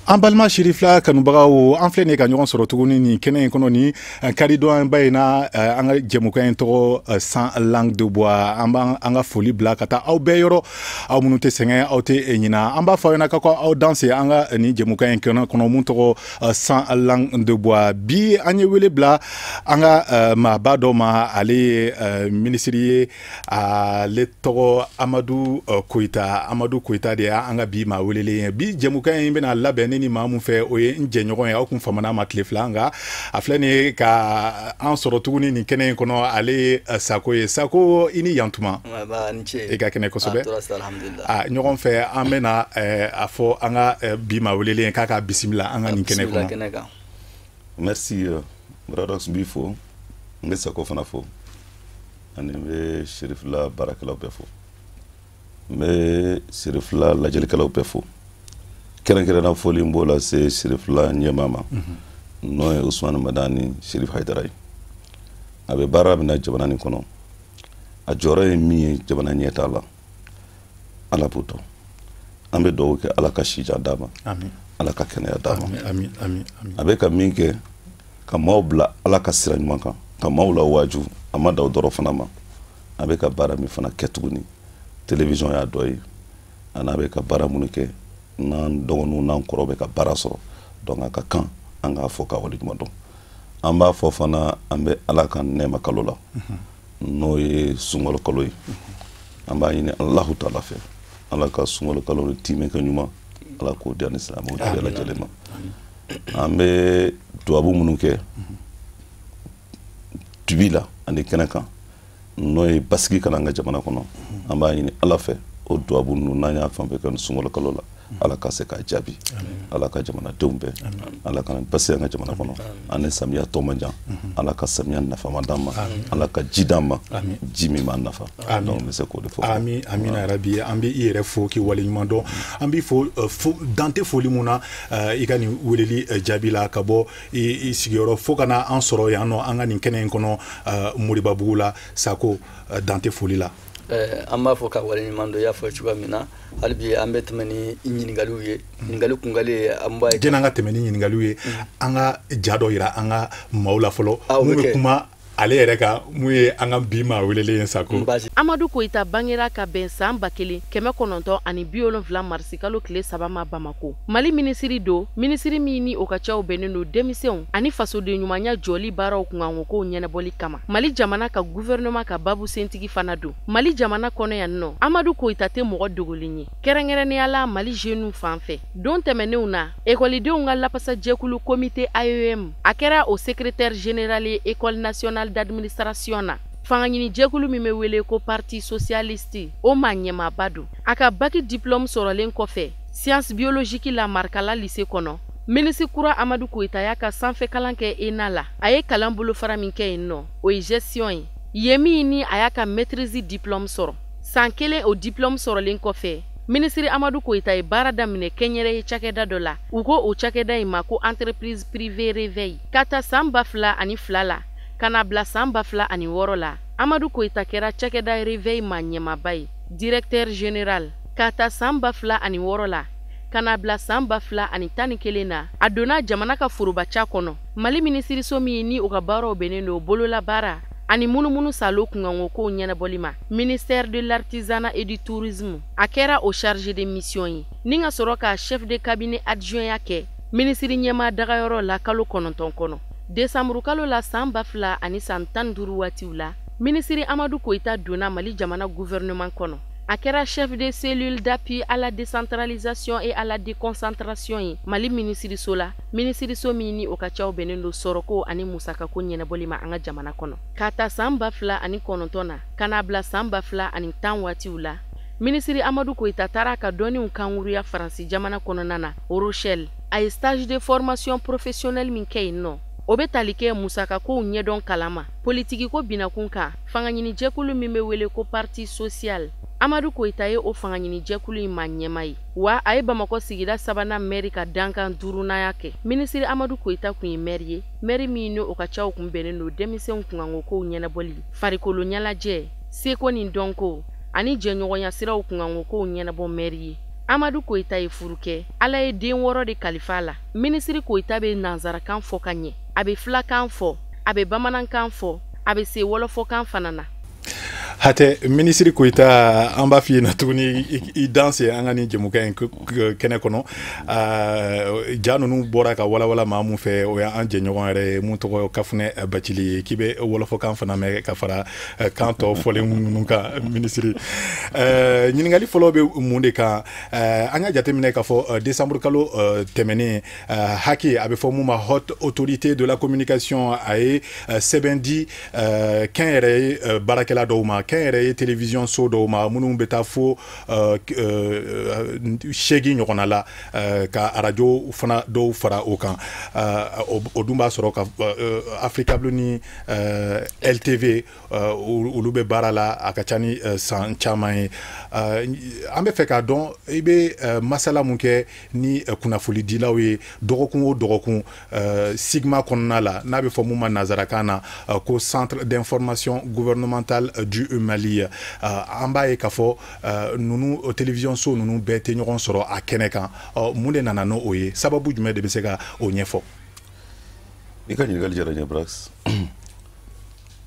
An balima Sirifila kanubagaw, an filɛ nin ye ka ɲɔgɔn sɔrɔ tuguni nin kɛnɛ in kɔnɔ ni karidonba in na. An ka jɛmukan in tɔgɔ Sans langue de bois. An b'an an ka foli bila ka taa aw bɛɛ yɔrɔ, aw minnu tɛ sɛgɛn, aw tɛ ɲina. An b'a fɔ aw ɲɛna k'aw aw danse an ka nin jɛmukan in kɛnɛ kɔnɔ mun tɔgɔ Sans langue de bois. Bi, an ye wele bila an ka maaba dɔ ma. Ale ye minisiri ye, ale tɔgɔ Amadu Koyita. Amadu Koyita de y'an ka bi maa welelen ye. Bi jɛmukan in bɛna labɛn ne ni maa mun fɛ, o ye n jɛɲɔgɔn ye. Aw kun famana ma tile 2, nka a filɛ nin ye ka an sɔrɔ tuguni nin kɛnɛ in kɔnɔ. Ale ye Sako ye. Sako, i ni yantuma. I ka kɛnɛ kosɛbɛ. A ɲɔgɔn fɛ, an bɛna a fɔ an ka bi maa welelen k'a ka bisimila an ka nin kɛnɛ kɔnɔ. Merci Radox, n b'i fo, n bɛ Sako fana fo, ani n bɛ Serifila baarakɛlaw bɛɛ fo, n bɛ Serifila lajɛlikɛlaw bɛɛ fo. Kɛrɛnkɛrɛnna, foli n b'o lase Serifila ɲɛmaa ma, n'o ye Usumani Madani Serif Hayidara ye. A bɛ baara min na jamana nin kɔnɔ, a jɔyɔrɔ ye min ye jamana ɲɛtaa la, Ala b'o dɔn. An bɛ dugawu kɛ, Ala ka sijan d'a ma, Ala ka kɛnɛya d'a ma. A bɛ ka min kɛ ka maaw bila Ala ka sira ɲuman kan, ka maaw la waaju, a ma da o dɔrɔn fana ma. A bɛ ka baara min fana kɛ tuguni, télévision y'a dɔ ye, a n'a bɛ ka baara minnu kɛ, n'an dɔgɔninw n'an kɔrɔw bɛ ka baara sɔrɔ. Donc a ka kan an k'a fɔ k'a waleɲuman dɔn. An b'a fɔ fana, an bɛ Ala ka nɛɛma kalo la, n'o ye sunkalo kalo ye. An b'a ɲini Alahu taala fɛ, Ala ka sunkalo kalo ni tiimɛkɛ ɲuman, Ala k'o di ani silamɛw bɛɛ lajɛlen ma. An bɛ duwabu minnu kɛ dibi la ani kɛnɛ kan, n'o ye basigi kana an ka jamana kɔnɔ, an b'a ɲini Ala fɛ, o duwabu ninnu, n'an y'a fɛn fɛn kɛ nin sunkalo kalo la, Ala ka se k'a jaabi. Ala ka jamanadenw bɛɛ, Ala ka basi an ka jamana kɔnɔ. Ani samiya tɔ man jan, Ala ka samiya nafama d'an ma, Ala ka ji d'an ma, ji min b'an nafa. Donc n bɛ se k'o de fɔ. Ami, amina yarabi. An bɛ i yɛrɛ fo k'i waleɲuman dɔn. An b'i fo fo dan tɛ foli mun na i ka nin weleli jaabi la, ka bɔ i sigiyɔrɔ fo ka na an sɔrɔ yan nɔ, an ka nin kɛnɛ in kɔnɔ Moribabugu la. Sako, dan tɛ foli la. An b'a fɔ ka waleɲuman dɔn. I y'a fɔ cogoya min na, hali bi an bɛ tɛmɛ ni ɲininkaliw ye, ɲininkali kungali an b'a ye. Jɛnni an ka tɛmɛ ni ɲininkaliw ye, an ka ja dɔ yira an ka maaw la fɔlɔ, mun bɛ kuma ale yɛrɛ kan, mun ye an ka bi maa welelen ye, Sako. Amadu Koyita bangera ka bɛn san 1970 marisikalo tile 3 ma Bamako. Mali minisiri don, minisiri min ni o ka caw bɛnnen don denmisɛnw ani fasoden ɲumanya jɔli baaraw kunkankokow ɲɛnabɔli kama. Mali jamana ka gouvernement ka babu sentigi fana don. Mali jamana kɔnɔ yan nɔ, Amadu Koyita tɛ mɔgɔ dogolen ye, kɛrɛnkɛrɛnnenya la Mali jeunes fan fɛ. Don tɛmɛnenw na, ekɔlidenw ka lapasajɛkulu comité AEM, a kɛra o secrétaire général ye École nationale d'administration na. Fangaɲini jɛkulu min bɛ wele ko Parti socialiste, o maa ɲɛmaaba don. A ka bac diplôme sɔrɔlen kɔfɛ science biologique la Marikala lycée kɔnɔ, minisiri kura Amadu Koyita y'a ka sanfɛ kalan kɛ ENA la. A ye kalan bolofara min kɛ yen nɔ, o ye gestion ye yen min ni a y'a ka maîtrise diplôme sɔrɔ. San kelen o diplôme sɔrɔlen kɔfɛ, minisiri Amadu Koyita ye baara daminɛ kɛnyɛrɛye cakɛda dɔ la. U ko o cakɛda in ma ko Entreprise privée Réveil. Ka ta san 2002 la ka na bila san 2006 la, Amadu Koyita kɛra cakɛda Réveil ma ɲɛmaaba ye, directeur général. Ka ta san 2006 la ka na bila san 2011 na, a donna jamana ka forobaca kɔnɔ, Mali minisiriso min ni u ka baaraw bɛnnen don bololabaara ani munumunu salo kunkankokow ɲɛnabɔli ma, ministère de l'Artisanat et du Tourisme. A kɛra o chargé de mission ye, ni ka sɔrɔ ka chef de cabinet adjoint ya kɛ minisiri ɲɛmaa dagayɔrɔ la kalo 9 kɔnɔ. Desanburu kalo la san 2015 waatiw la, minisiri Amadu Koyita donna Mali jamana gouvernement kɔnɔ. A kɛra chef de cellule d'appui à la décentralisation et à la déconcentration ye Mali minisiriso la, minisiriso min ni o ka caw bɛnnen don sɔrɔko ani musakako ɲɛnabɔli ma an ka jamana kɔnɔ. Ka ta san 2009 na ka n'a bila san 2010 waatiw la, minisiri Amadu Koyita taara ka dɔnniw kanguruya Faransi jamana kɔnɔna na, Rochelle. A ye stage de formation professionnelle min kɛ yen nɔ, o bɛ tali kɛ musakakow ɲɛdɔn kalan ma, politikiko binakun kan. Fangaɲinijɛkulu min bɛ wele ko Parti social, Amadu Koyita ye o fangaɲinijɛkulu in maa ɲɛma ye. Wa a ye Bamakɔ sigida sabanan mɛri ka dankan duurunanya kɛ. Minisiri Amadu Koyita kun ye mɛri ye, mɛri min ni o ka caw kun bɛnnen don denmisɛnw kunkankokow ɲɛnabɔli, farikolo ɲɛnajɛ, seko ni dɔnko ani jɛɲɔgɔnya siraw kunkankokow ɲɛnabɔ mɛri ye. Amadu Koyita ye furu kɛ, Ala ye den 6 de kalifa a la. Minisiri Koyita bɛ nansarakan fɔ ka ɲɛ, a bɛ filakan fɔ, a bɛ bamanankan fɔ, a bɛ se wɔlɔfɔkan fana na. Hatɛ, minisiri Koyita, an b'a f'i ɲɛna tuguni i danse an ka nin jɛmukan in kɛnɛ kɔnɔ. Ja ninnu bɔra ka walawala maa mun fɛ, o y'an jɛɲɔgɔn yɛrɛ ye mun tɔgɔ Kafunɛ Bacili ye, k'i bɛ wɔlɔfɔkan fana mɛn ka fara kan tɔ fɔlen ninnu kan. Minisiri, ɲininkali fɔlɔ bɛ mun de kan? An y'a jateminɛ k'a fɔ décembre kalo tɛmɛnen, HAC, a bɛ fɔ mun ma Haute Autorité de la Communication, a ye sɛbɛn di kɛnyɛrɛye baarakɛla dɔw ma, kɛnyɛrɛye télévision so dɔw ma, minnu bɛ taa fo 8 ɲɔgɔnna la, ka arajo fana dɔw fara o kan. O dun b'a sɔrɔ ka Africable ni LTV, olu bɛ baara la a ka ca ni san caman ye. An bɛ fɛ k'a dɔn, i bɛ masala mun kɛ ni kunnafonidilaw ye dɔgɔkun o dɔgɔkun SIGMA kɔnɔna la, n'a bɛ fɔ mun ma nanzarakan na ko Centre d'information gouvernementale du Mali, an b'a ye k'a fɔ ninnu télévision so ninnu bɛɛ tɛ ɲɔgɔn sɔrɔ a kɛnɛ kan. Mun de nana n'o ye? Sababu jumɛn de bɛ se ka o ɲɛfɔ? I ka ɲininkali diyara n ye, Brax. N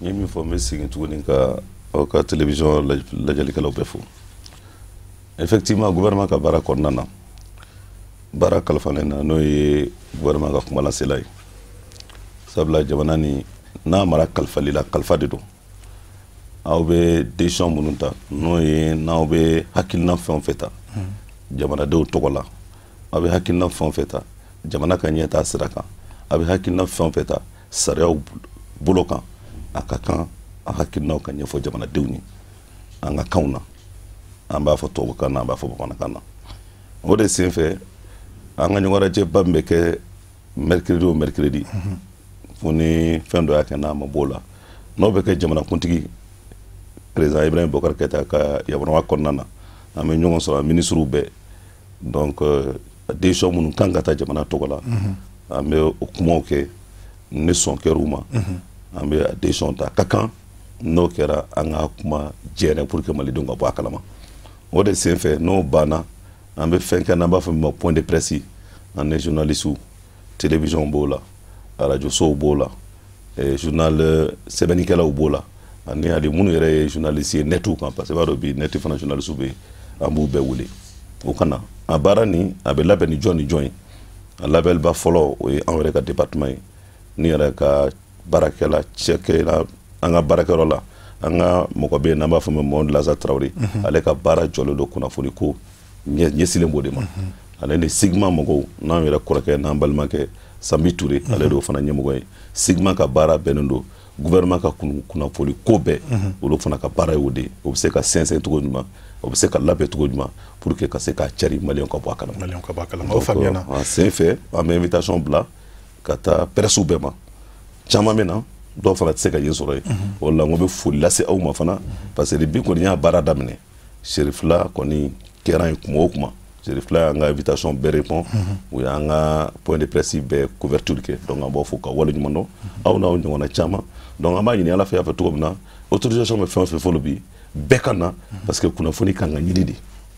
ye min fɔ, n bɛ segin tuguni ka aw ka télévision lajɛlikɛlaw bɛɛ fo. Effectivement, gouvernement ka baara kɔnɔna na, baara kalifalen na, n'o ye gouvernement ka kumalasela ye, sabula jamana ni n'a mara kalifali la, kalifa de don. Aw bɛ décision minnu ta, n'o ye n'aw bɛ hakilina fɛn o fɛn ta jamanadenw tɔgɔ la, aw bɛ hakilina fɛn o fɛn ta jamana ka ɲɛtaa sira kan, aw bɛ hakilina fɛn o fɛn ta sariyaw bolo kan, a ka kan a hakilinaw ka ɲɛfɔ jamanadenw ye an ka kanw na. An b'a fɔ tubabukan na, an b'a fɔ bamanankan na. O de senfɛ, an ka ɲɔgɔnlajɛba min bɛ kɛ mercredi o mercredi, fo ni fɛn dɔ y'a kɛ n'a ma b'o la, n'o bɛ kɛ jamanakuntigi président Ibrahim Boubacar Keïta ka yamaruya kɔnɔna na, an bɛ ɲɔgɔn sɔrɔ ministres bɛɛ. Donc décision minnu kan ka taa jamana tɔgɔ la, an bɛ o kumaw kɛ. Ni sɔn kɛr'u ma, an bɛ décision ta. Ka kan n'o kɛra, an ka kuma jɛrɛ pour que malidenw ka bɔ a kalama. O de senfɛ, n'o banna, an bɛ fɛn kɛ n'an b'a fɔ min ma point de presse. An ni journalistes, télévision b'o la, radio sow b'o la, journal sɛbɛnnikɛlaw b'o la, ani hali minnu yɛrɛ ye journaliste ye net kan, parce que i b'a dɔn bi net fana journaliste bɛ yen, an b'u bɛɛ wele o ka na. A baara nin, a bɛ labɛn ni jɔn ni jɔn ye? A labɛnliba fɔlɔ, o ye anw yɛrɛ ka département ye, ni yɛrɛ ka baarakɛla cɛkɛla. An ka baarakɛyɔrɔ la, an ka mɔgɔ bɛ yen n'an b'a fɔ min ma Mamadou Laza Traoré, ale ka baara jɔlen don kunnafoni ko ɲɛsilen b'o de ma. Ale ni SIGMA mɔgɔw, n'an yɛrɛ kɔrɔkɛ n'an balimakɛ Sambi Touré, ale de y'o fana ɲɛmɔgɔ ye. SIGMA ka baara bɛnnen don gouvernement ka kunnafoni ko bɛɛ, olu fana ka baara y'o de ye. O bɛ se ka sɛnsɛn cogo jumɛn, o bɛ se ka labɛn cogo jumɛn pour que ka se k'a cari, maliyɛnw ka bɔ a kalama. Maliyɛnw ka bɔ a kalama, o faamuyana. A sen fɛ, an bɛ invitation bila ka taa presse bɛɛ ma. Caman bɛ na, dɔw fana tɛ se ka yen sɔrɔ yen. O la, n ko bɛ foli lase aw ma fana, parce que bi kɔni y'a baara daminɛ, Serifila kɔni kɛra yen kuma o kuma, Serifila y'an ka invitation bɛɛ répond, u y'an ka point de presse bɛɛ couverture kɛ. Donc an b'aw fo ka waleɲuman dɔn, aw n'aw ɲɔgɔnna caman. Donc an b'a ɲini Ala fɛ, y'a fɔ cogo min na, autorisation bɛ fɛn o fɛn fɔlɔ bi, bɛɛ ka na, parce que kunnafoni kan ka ɲini de.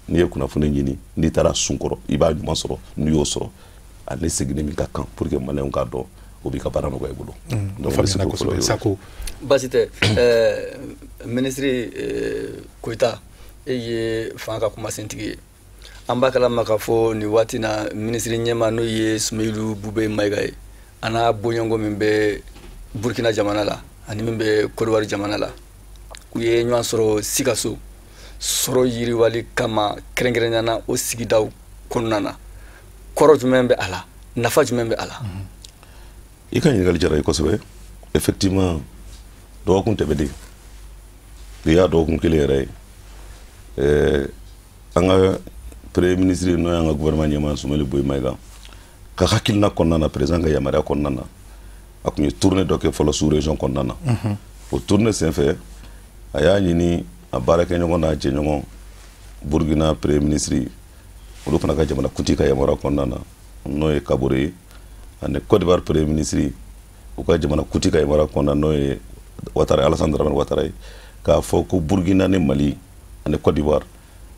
N'i ye kunnafoni ɲini, n'i taara sun kɔrɔ, i b'a ɲuman sɔrɔ. N'i y'o sɔrɔ, ale seginni min ka kan pour que maliyɛnw k'a dɔn, o b'i ka baara nɔgɔya i bolo. Donc faamuyana kosɛbɛ, Sako. Baasi tɛ, minisiri Koyita, e ye fanga ka kumasentigi ye. An b'a kalama k'a fɔ nin waati na, minisiri ɲɛma, n'o ye Sumeyilu Bube Mayiga ye, a n'a bɔɲɔgɔnko min bɛ Burkina jamana la ani min bɛ Kodowari jamana la, u ye ɲɔgɔn sɔrɔ Sikaso sɔrɔ yiriwali kama, kɛrɛnkɛrɛnnenya na o sigidaw kɔnɔna na. Kɔrɔ jumɛn bɛ a la? Nafa jumɛn bɛ a la? I ka ɲininkali diyara n ye kosɛbɛ. Effectivement, dɔgɔkun tɛmɛnen, n'i y'a dɔgɔkun kelen yɛrɛ ye, an ka premier ministre, n'o y'an ka gouvernement ɲɛmaa Soumeylou Boubèye Maïga ka hakilina kɔnɔna na, président ka yamaruya kɔnɔna na, a tun ye tournée dɔ kɛ fɔlɔ sous région kɔnɔna na. O tournée senfɛ, a y'a ɲini a baarakɛɲɔgɔn n'a jɛɲɔgɔn Burkina premier ministre, olu fana ka jamana kuntigi ka yamaruya kɔnɔna na, n'o ye Kabore ye, ani Côte d'Ivoire premier ministre, u ka jamana kuntigi ka yamaruya kɔnɔna, n'o ye Ouattara, Alassane Dramane Ouattara ye, k'a fɔ ko Burkina ni Mali ani Côte d'Ivoire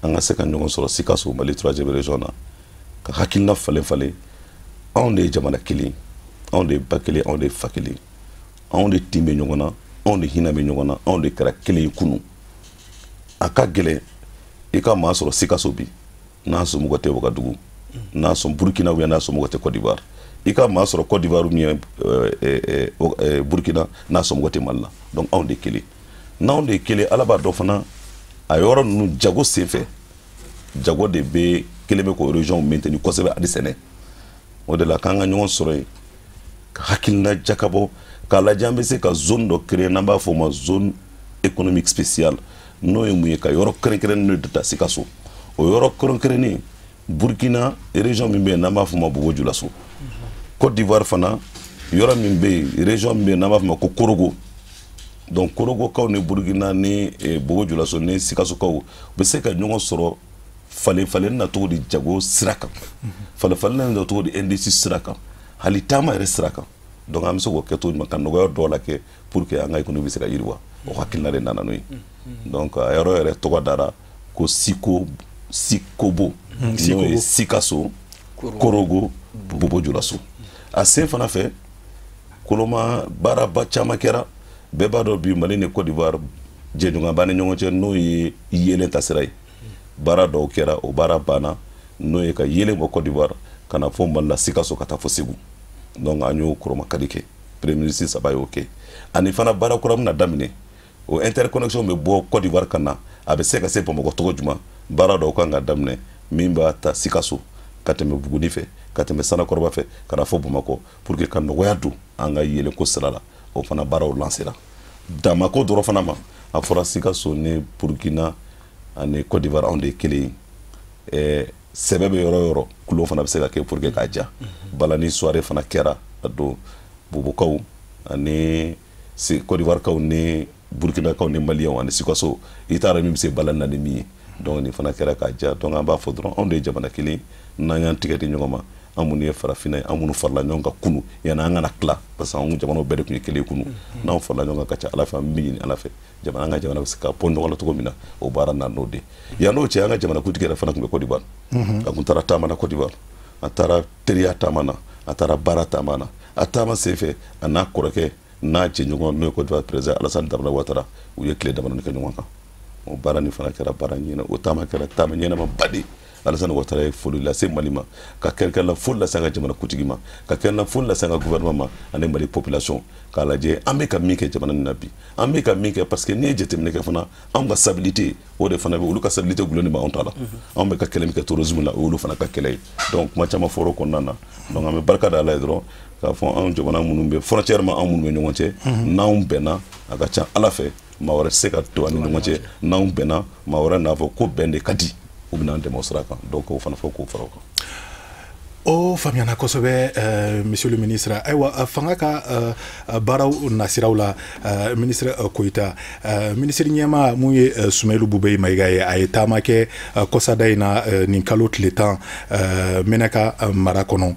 An ka se ka ɲɔgɔn sɔrɔ Sikaso, Mali troisième région na, ka hakilina falen falen. Anw de ye jamana kelen, anw de ye ba kelen, anw de ye fa kelen, anw de tin bɛ ɲɔgɔn na, anw de hinɛ bɛ ɲɔgɔn na, anw de kɛra kelen ye kunun. A ka gɛlɛn i ka maa sɔrɔ Sikaso bi n'a somɔgɔ tɛ Wagadugu, n'a sɔn Burukina, ou bien n'a somɔgɔ tɛ Côte d'Ivoire. I ka maa sɔrɔ Côte d'Ivoire ou bien Burukina n'a somɔgɔ tɛ Mali la. Donc anw de kelen, n'anw de kelen, Ala b'a dɔn fana a yɔrɔ ninnu jago senfɛ, jago de bɛ kelen bɛ k'o région maintenir kosɛbɛ ani sɛnɛ. O de la k'an ka ɲɔgɔn sɔrɔ yen ka hakilina jakabɔ k'a lajɛ an bɛ se ka zone dɔ créer n'an b'a fɔ o ma zone économique spéciale. N'o ye mun ye? Ka yɔrɔ kɛrɛnkɛrɛnnen dɔ ta Sikaso. O yɔrɔ kɛrɛnkɛrɛnnen, Burkina région min bɛ yen n'an b'a fɔ o ma Bobo Julaso, Côte d'Ivoire fana yɔrɔ min bɛ yen, région min bɛ yen n'an b'a fɔ o ma ko Korogo. Donc Korogokaw ni Burkina ni Bobo Julaso ni Sikasokaw u bɛ se ka ɲɔgɔn sɔrɔ falen falen na cogo di jago sira kan, falen falen na cogo di industrie sira kan, hali taama yɛrɛ sira kan. Donc an bɛ se k'o kɛ cogo jumɛn ka nɔgɔya dɔw la kɛ pour que an ka économie bɛ se ka yiriwa? O hakilina de nana n'o ye. Donc a yɔrɔ yɛrɛ tɔgɔ dara ko Siko, Sikobo, n'o ye Sikaso, Korogo, Bobo Julaso. A sen fana fɛ, koloma baaraba caman kɛra. Bɛɛ b'a dɔn bi Mali ni Côte d'Ivoire jɛɲɔgɔnya b'an ni ɲɔgɔn cɛ, n'o ye yeelen tasira ye. Baara dɔw kɛra, o baara banna, n'o ye ka yeelen bɔ Côte d'Ivoire ka na fɔ Mali la Sikaso ka taa fɔ Segu. Donc an y'o kɔrɔmakali kɛ, premier ministre saba y'o kɛ. Ani fana baara kura bɛna daminɛ, o interconnexion bɛ bɔ Côte d'Ivoire ka na, a bɛ se ka se Bamakɔ tɔgɔ jumɛn. Baara dɔw kan ka daminɛ min b'a ta Sikaso ka tɛmɛ Buguni fɛ, ka tɛmɛ Sanakɔrɔba fɛ, ka na fɔ Bamakɔ, pour que ka nɔgɔya don an ka yeelenko sira la. O fana baaraw lancera. Damako dɔrɔn fana ma, a fɔra Sikaso ni Burkina ani Côte d'Ivoire anw de ye kelen ye. Sɛbɛ bɛ yɔrɔ o yɔrɔ, kulon fana bɛ se ka kɛ pour que k'a ja. Balani soirée fana kɛra a don, Bobokaw ani Côte d'Ivoire kaw ni Burkinakaw ni Maliyɛnw ani Sikaso, i t'a dɔn min bɛ se balani na ni min ye. Donc nin fana kɛra k'a ja. Donc an b'a fɔ dɔrɔn anw de ye jamana kelen, n'an y'an tigɛ di ɲɔgɔn ma, an minnu ye farafinna ye, an minnu farala ɲɔgɔn kan kunu yanni an kana tila, parce que anw jamanaw bɛɛ de tun ye kelen ye kunu. N'anw farala ɲɔgɔn kan, ka ca Ala fɛ, an bɛ min ɲini Ala fɛ, jamana, an ka jamana bɛ se ka bɔ ɲɔgɔn na cogo min na, o baara na n'o de. Yan n'o cɛ, an ka jamanakuntigi yɛrɛ fana tun bɛ Côte d'Ivoire. A tun taara taama na Côte d'Ivoire, a taara teriya taama na, a taara baara taama na. A taama senfɛ, a n'a kɔrɔkɛ n'a jɛɲɔgɔn, n'o ye Côte d'Ivoire président Alassane Dramane Ouattara, u ye tile damadɔni kɛ ɲɔgɔn kan. O baara nin fana kɛra baara ɲɛna, o taama kɛra taama ɲɛnama ba de. Alassane Ouattara ye foli lase Mali ma, ka kɛrɛnkɛrɛnna foli lase an ka jamana kuntigi ma, ka kɛrɛnkɛrɛnna foli lase an ka gouvernement ma ani Mali population, k'a lajɛ an bɛ ka min kɛ jamana nin na bi, an bɛ ka min kɛ, parce que n'i ye jateminɛ kɛ fana, anw ka stabilité, o de fana bɛ olu ka stabilité gulonnen bɛ anw ta la. Anw bɛ ka kɛlɛ min kɛ terrorisme la, o y'olu fana ka kɛlɛ ye. Donc kuma caman fɔra o kɔnɔna na. Donc an bɛ barika da Ala ye dɔrɔn k'a fɔ anw jamana minnu bɛ frontière ma, anw minnu bɛ ɲɔgɔn cɛ, n'anw bɛnna, a ka ca Ala fɛ maa wɛrɛ tɛ se ka to an ni ɲɔgɔn cɛ. N'anw bɛnna, maa wɛrɛ n'a fɔ ko bɛn de ka di, u bɛna an dɛmɛ o sira kan. Donc o fana fɔ k'o fara o kan. O faamuyana kosɛbɛ, monsieur le ministre. Ayiwa, fanga ka baaraw nasiraw la, ministre Koyita, ministre ɲɛma mun ye Sumeyilu Bubɛyi Mayiga ye, a ye taama kɛ kɔsada in na, nin kalo tile 10, Mɛnɛka mara kɔnɔ.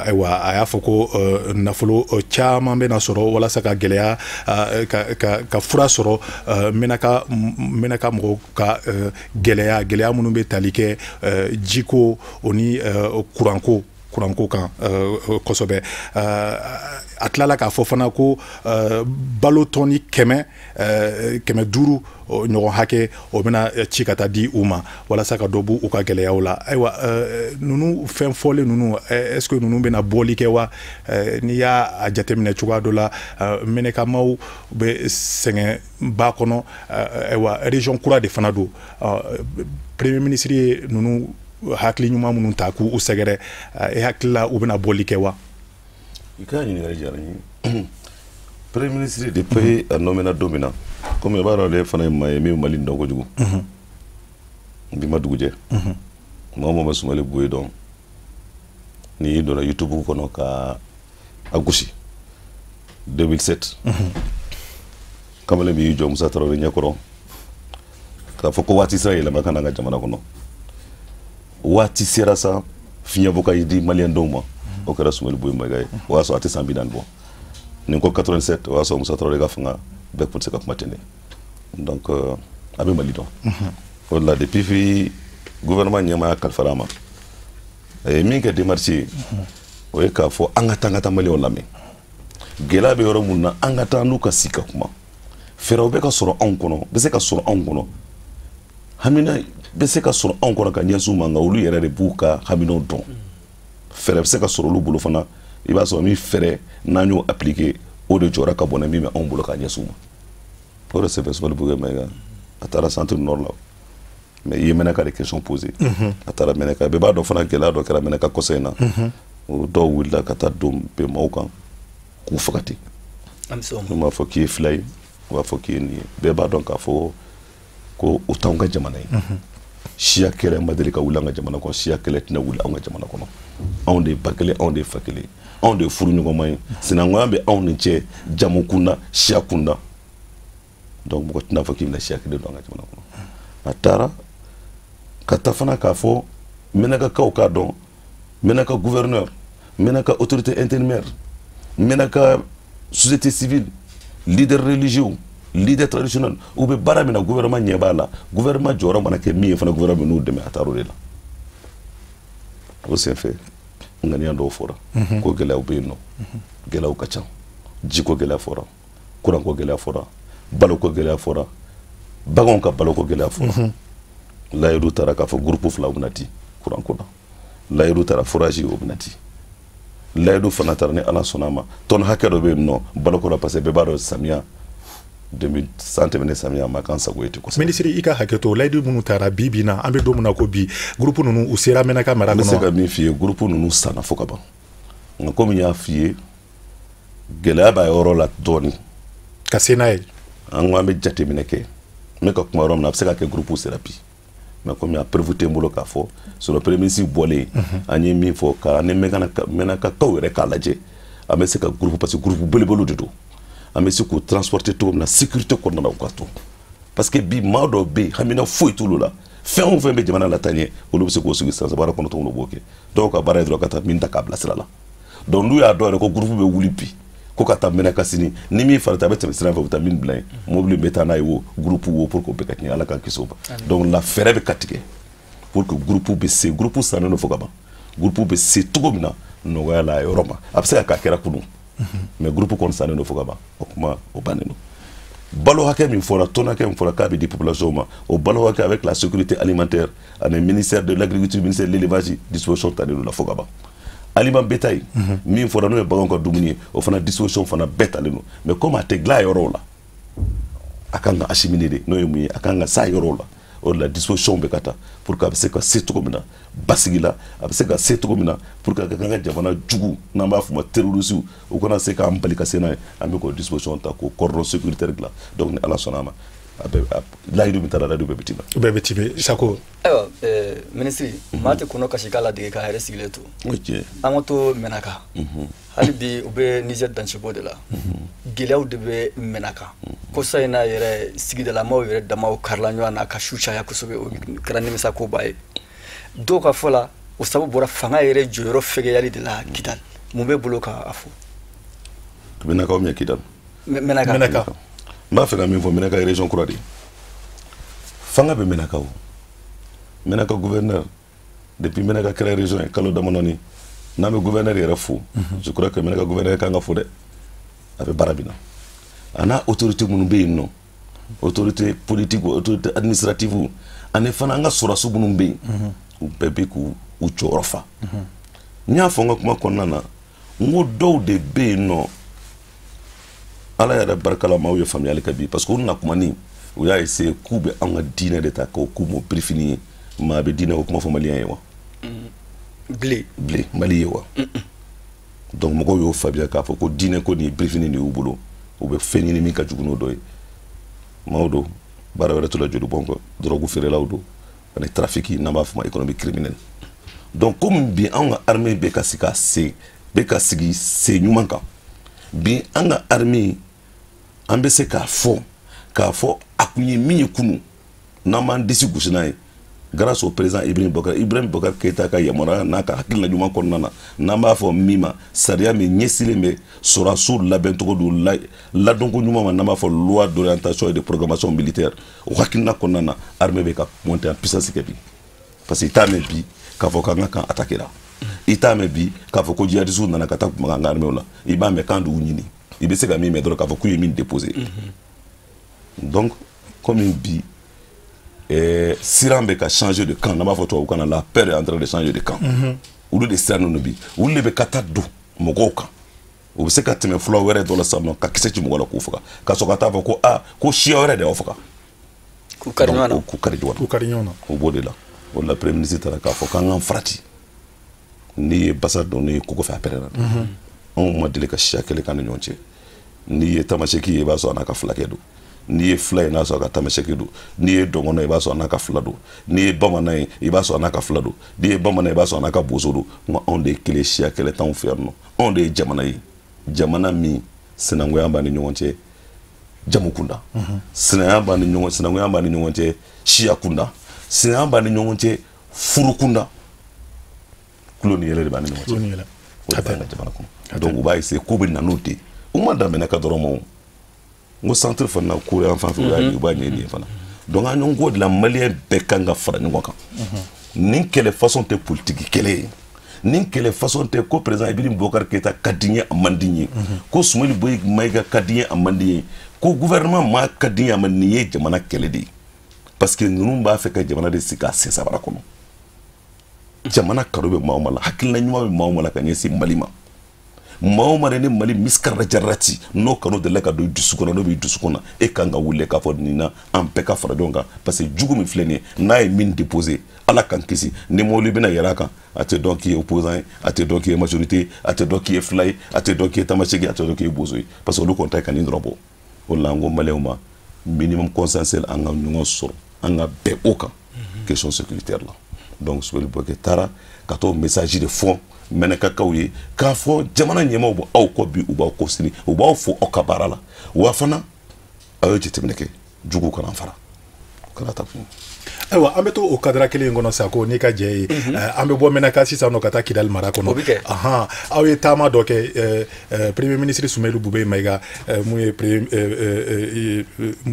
Ayiwa, a y'a fɔ ko nafolo caman bɛna sɔrɔ walasa ka gɛlɛya ka fura sɔrɔ Mɛnɛka mɔgɔw ka gɛlɛya, gɛlɛya minnu bɛ tali kɛ jiko o ni kuranko kan kosɛbɛ. A tilala k'a fɔ fana ko balo tɔni 500 ɲɔgɔn hakɛ, o bɛna ci ka taa di u ma walasa ka dɔ bɔ u ka gɛlɛyaw la. Ayiwa, ninnu fɛn fɔlen ninnu, est ce que ninnu bɛna bɔli kɛ wa? N'i y'a jateminɛ cogoya dɔ la, Mɛnɛkamaw bɛ sɛgɛn ba kɔnɔ. Ayiwa, région kura de fana don. Premier ministre ye ninnu hakili ɲuman minnu ta k'u sɛgɛrɛ, e hakili la u bɛna bɔli kɛ wa? I ka ɲininkali diyara n ye. Premier ministre, depuis a nommé don min na, komi i b'a dɔn ale fana ye maa ye min bɛ Mali dɔn kojugu, bi ma dugu jɛ, maa o maa bɛ Sumeyilu Buye dɔn, n'i donna YouTube kɔnɔ ka a gosi 2007, kamalen min y'i jɔ Musa Tarawele ɲɛkɔrɔ k'a fɔ ko waati sera yɛlɛma ka na an ka jamana kɔnɔ, waati sera sa fiɲɛbɔ ka di maliyɛn dɔw ma, o kɛra Sumeyilu Buye Mayiga ye. O y'a sɔrɔ a tɛ san 40 bɔ. Nin ko 87, o y'a sɔrɔ Musa Tarawele ka fanga bɛɛ tun tɛ se ka kuma ten dɛ. Donc a bɛ Mali dɔn. O de la, depuis fi gouvernement ɲɛmaaya kalifara a ma, a ye min kɛ démarche ye, o ye k'a fɔ an ka taa, an ka taa maliyɛnw lamɛn, gɛlɛya bɛ yɔrɔ mun na, an ka taa n'u ka sigi ka kuma. Fɛɛrɛw bɛ ka sɔrɔ anw kɔnɔ, bɛ se ka sɔrɔ anw kɔnɔ, hamina bɛ se ka sɔrɔ anw kɔnɔ ka ɲɛsin u ma, nka olu yɛrɛ de b'u ka haminaw dɔn. Fɛɛrɛ bɛ se ka sɔrɔ olu bolo fana, i b'a sɔrɔ min fɛɛrɛ n'an y'o appliquer, o de jɔra ka bɔn min bɛ anw bolo ka ɲɛsin u ma. O de senfɛ, Soumaïla Boubacar Maïga, a taara centre nord la, mais i ye Mɛnaka de question posée. A taara Mɛnaka, bɛɛ b'a dɔn fana, gɛlɛya dɔ kɛra Mɛnaka kɔsa in na, o dɔw wulila ka taa don bɛn maaw kan k'u faga ten. An bɛ se o ma. N'u b'a fɔ k'i ye fila ye, u b'a fɔ k'i ye nin ye, bɛɛ b'a dɔn k'a fɔ ko o t'anw ka jamana ye. Siya kɛlɛ ma deli ka wuli an ka jamana kɔnɔ, siya kɛlɛ tɛna wuli an ka jamana kɔnɔ. Anw de ye ba kelen, anw de ye fa kelen, anw de ye furu ɲɔgɔnma ye, sinankunya bɛ anw ni cɛ, jamu kunda, siya kunda. Donc mɔgɔ tɛna fɔ k'i bɛna siya kelen don an ka jamana kɔnɔ. A taara ka taa fana k'a fɔ Mɛnakakaw k'a dɔn, Mɛnaka gouverneur, Mɛnaka autorité intérimaire, Mɛnaka société civile, leader religieux, leader traditionnel, u bɛ baara min na, gouvernement ɲɛ b'a la. Gouvernement jɔyɔrɔ mana kɛ min ye fana, gouvernement bɛ n'u dɛmɛ. A taara o de la. O senfɛ, ŋaniya dɔw fɔra ko gɛlɛyaw bɛ yen nɔ, gɛlɛyaw ka ca. Jiko gɛlɛya fɔra, kuranko gɛlɛya fɔra, baloko gɛlɛya fɔra, baganw ka baloko gɛlɛya fɔra. Layidu taara k'a fɔ groupe 2 bɛna di kuranko la, layidu taara forage o bɛna di, layidu fana taara ni Ala sɔnna a ma, tɔni hakɛ dɔ bɛ yen nɔ baloko la, parce que bɛɛ b'a dɔn samiya 2000 san tɛmɛnen, samiya ma k'an sago ye ten kosɛbɛ. Minisiri, i ka hakɛ to, layidu minnu taara, bi bi in na, an bɛ don min na ko bi, groupe ninnu u sera Mɛnaka mara N bɛ se kɔnɔ? ka min f'i ye, groupe ninnu sanna fo ka ban, nka komi n y'a f'i ye, gɛlɛya b'a yɔrɔ la dɔɔni ka se n'a ye. An ko an bɛ jateminɛ kɛ, n bɛ ka kuma yɔrɔ min na, a bɛ se ka kɛ groupe sera bi, mais komi a preuve tɛ n bolo k'a fɔ, sinon premier ministre bɔlen, an ye min fɔ ka ni Mɛnakakaw yɛrɛ k'a lajɛ, an bɛ se ka groupe, parce que groupe belebelew de don, an bɛ se k'u transporter cogo min na sécurité kɔnɔna na, u ka to, parce que bi maa dɔw bɛ yen, hamina foyi t'olu la, fɛn o fɛn bɛ jamana la taa ɲɛ, olu bɛ se k'o sigi sisan baara kɔnɔ cogo min na, u b'o kɛ. Dɔw ka baara ye dɔrɔn ka taa min ta k'a bila sira la. Donc n'u y'a dɔn yɛrɛ ko groupe bɛ wuli bi ko ka taa Mɛnaka sini, ni min farata, a bɛ tɛmɛ sira fɛ, u bɛ taa min bila yen, mobili bɛ taa n'a ye o groupe wo, pour que o bɛɛ ka tiɲɛ. Ala k'an kisi o ma. Donc la fɛɛrɛ bɛ ka tigɛ pour que groupe bɛ se, groupe sannen don fo ka ban, groupe bɛ se cogo min na nɔgɔya la a yɔrɔ ma. A bɛ se ka k'a kɛra kunun, mais groupe kɔni sannen don fo ka ban, o kuma o bannen don. Balo hakɛ min fɔra, tɔn hakɛ min fɔra k'a bɛ di population ma, o balo hakɛ, avec la sécurité alimentaire ani ministère de l'Agriculture, ministère de l'Élevage, disposition talen don la fo ka ban. Aliment bétail min fɔra, n'o ye baganw ka dumuni ye, o fana disposition fana bɛɛ talen don, mais comme a tɛ dilan a yɔrɔw la, a kan ka acheminer de, n'o ye mun ye, a kan ka s'a yɔrɔw la. O de la disposition bɛ ka ta pour que a bɛ se ka se cogo min na basigi la, a bɛ se ka se cogo min na pour que a ka kan ka jamana jugu, n'an b'a f'o ma terroriste, u kana se k'an bali ka se n'a ye. An bɛ k'o disposition ta k'o cordon sécuritaire dilan. Donc ni Ala sɔnna a ma, a bɛ layidu min taara, layidu bɛɛ bɛ timɛ. Bɛɛ bɛ timɛ, Sako. Ayiwa, minisiri, maa tɛ kɔnɔ kasi k'a ladege k'a yɛrɛ sigilen to. O tiɲɛ. An ka to Mɛnaka hali bi, u bɛ Niger dancɛbɔ de la, gɛlɛyaw de bɛ Mɛnaka kɔsa in n'a yɛrɛ, sigidalamaw yɛrɛ damaw karila ɲɔgɔn na ka su caya kosɛbɛ, o kɛra nimisa koba ye. Dɔw ka fɔ la, o sababu bɔra fanga yɛrɛ jɔyɔrɔ fɛgɛyali de la Kidal. Mun bɛ bolo k'a fɔ? Mɛnaka ou bien Kidal? Mɛnaka. Mɛnaka. N b'a fɛ ka min fɔ, Mɛnaka ye région kura de ye, fanga bɛ Mɛnaka. O Mɛnaka gouverneur, depuis Mɛnaka kɛra région ye kalo damadɔni, n'an bɛ gouverneur yɛrɛ fo, je crois que Mɛnaka gouverneur kan ka fo dɛ, a bɛ baara min na, a n'a autorité minnu bɛ yen nɔ, autorité politique, autorité administrative, ani fana an ka sɔrɔdasi minnu bɛ yen, u bɛɛ bɛ k'u u jɔyɔrɔ fa. N y'a fɔ n ka kuma kɔnɔna na, n ko dɔw de bɛ yen nɔ, Ala yɛrɛ barika la, maaw ye faamuyali kɛ bi, parce que u nakumani, u y'a essayer k'u bɛ an ka diinɛ de ta k'o k'u m'o birifini ye. Maa bɛ diinɛ ko kuma fɔ maliyɛn ye wa? Bilen. Bilen Mali ye wa? Donc mɔgɔw y'o faamuya k'a fɔ ko diinɛ ko nin ye birifini de y'u bolo, u bɛ fɛn ɲini min ka jugu n'o dɔ ye. Maaw don, baara wɛrɛ t'u la joli bɔn kɔ, drogue feerelaw don ani trafic, n'an b'a fɔ ma économie criminelle. Donc komi bi anw ka armée bɛ ka sigi a sen, bɛ ka sigi sen ɲuman kan bi, an ka armée, an bɛ se k'a fɔ a kun ye min ye kunun, n'an m'an disi gosi n'a ye. Grâce au président Ibrahim Boubacar, Ibrahim Boubacar Keïta ka yamaruya n'a ka hakilina ɲuman kɔnɔna na, n'an b'a fɔ min ma sariya min ɲɛsinnen bɛ sɔrɔdasiw labɛncogo don ladonko ɲuman ma, n'an b'a fɔ loi d'orientation et de programmation militaire, o hakilina kɔnɔna na, armée bɛ ka monter en puissance kɛ bi. Parce que i t'a mɛn bi k'a fɔ k'an ka kan attaquer la, i t'a mɛn bi k'a fɔ ko djihadistes nana ka taa maga an ka armée la, i b'a mɛn k'an d'u ɲini, i bɛ se ka min mɛn dɔrɔn k'a fɔ k'u ye min déposer. Donc comme bi siran bɛ ka changer de camp, n'an b'a fɔ tubabukan na la peur est en train de changer de camp. Olu de siran ninnu bi, olu de bɛ ka taa don mɔgɔw kan, u bɛ se ka tɛmɛ fula wɛrɛ dɔ la sisan nɔ ka kisɛ ci mɔgɔ la k'u faga, ka sɔrɔ ka taa fɔ ko aa ko siya wɛrɛ de y'aw faga. K'u kari ɲɔgɔn na. K'u kari ɲɔgɔn na. K'u kari ɲɔgɔn na. O b'o de la. O de la premier ministre taara k'a fɔ k'an k'an farati. N'i ye basa dɔn n'i ye koko fɛ a pɛrɛnna. Anw ma deli ka siya kɛlɛ k'an ni ɲɔgɔn cɛ. N'i ye tamaseki ye i b'a sɔrɔ a n'a ka fulakɛ don. N'i ye fila ye n'a sɔrɔ a ka tamaseki don. N'i ye dɔngɔnɔ ye i b'a sɔrɔ a n'a ka fila don. N'i ye bamanan ye i b'a sɔrɔ a n'a ka fila don. N'i ye bamanan ye i b'a sɔrɔ a n'a ka bozo don. Nka anw de ye kelen, siya kɛlɛ t'anw fɛ yan nɔ. Anw de ye jamana ye, jamana min sinankunya b'an ni ɲɔgɔn cɛ jamu kunda, sinanya b'an ni ɲɔgɔn, sinankunya b'an ni ɲɔgɔn cɛ siya kunda, sinanya b'an ni ɲɔgɔn cɛ furu kunda, kulo ni yɛlɛ de b'an ni ɲɔgɔn cɛ. O de b'an ka jamana kɔnɔ. Donc u b'a essayer k'u bɛ na n'o de ye. U ma daminɛ ka dɔrɔn ma o. N ko centre fana na ko yan fan fɛ, u b'a ɲɛɲini fana. Donc an ɲɔgɔn ko de la, maliyɛn bɛɛ kan ka fara ɲɔgɔn kan. Nin kɛlɛ façon tɛ politique kɛlɛ ye. Nin kɛlɛ façon tɛ ko président Ibrahim Boubacar Keïta ka di n ye a man di n ye, ko Soumaïla Boye Maïga ka di n ye a man di n ye, ko gouvernement ma ka di n ye a man di n ye. Jamana kɛlɛ de ye, parce que ninnu b'a fɛ ka jamana de sigi a sen sabara kɔnɔ. Jamana kanu bɛ maa o maa la, hakilina ɲuman bɛ maa o maa la ka ɲɛsin Mali ma, maa o maa ni Mali misikara jarati n'o kanu delila ka don i dusu kɔnɔ, n'o b'i dusu kɔnɔ, e kan ka wuli k'a fɔ nin na an bɛɛ ka fara ɲɔgɔn kan. Parce que jugu min filɛ nin ye, n'a ye min déposé, Ala k'an kisi, ni mobili bɛna yɛlɛ a kan, a tɛ dɔn k'i ye opposant ye, a tɛ dɔn k'i ye majorité ye, a tɛ dɔn k'i ye fila ye, a tɛ dɔn k'i ye tamaseki ye, a tɛ dɔn k'i ye bozo ye, parce que olu kɔni ta ye ka nin dɔrɔn bɔ. O de la an ko maliyɛnw ma, minimum consensuel, an ka ɲɔgɔn sɔrɔ, an ka bɛn o kan question sécuritaire la. Donc Soumaïla Boubacar taara ka t'o message de fɔ Mɛnɛkakaw ye, k'a fɔ jamana ɲɛmaaw bɛ aw kɔ bi, u b'aw kɔ sini, u b'aw fo aw ka baara la, wa fana aw ye jateminɛ kɛ, juguw kana fara, kana taa kun. Ayiwa, an bɛ to o kadara kelen in kɔnɔ sa, ko n'i ka jɛ ye, an bɛ bɔ Mɛnaka sisan nɔ ka taa Kidali mara kɔnɔ. O bɛ kɛ. Ahan, aw ye taama dɔ kɛ, premier ministre Soumaïla Boubèye Maïga, mun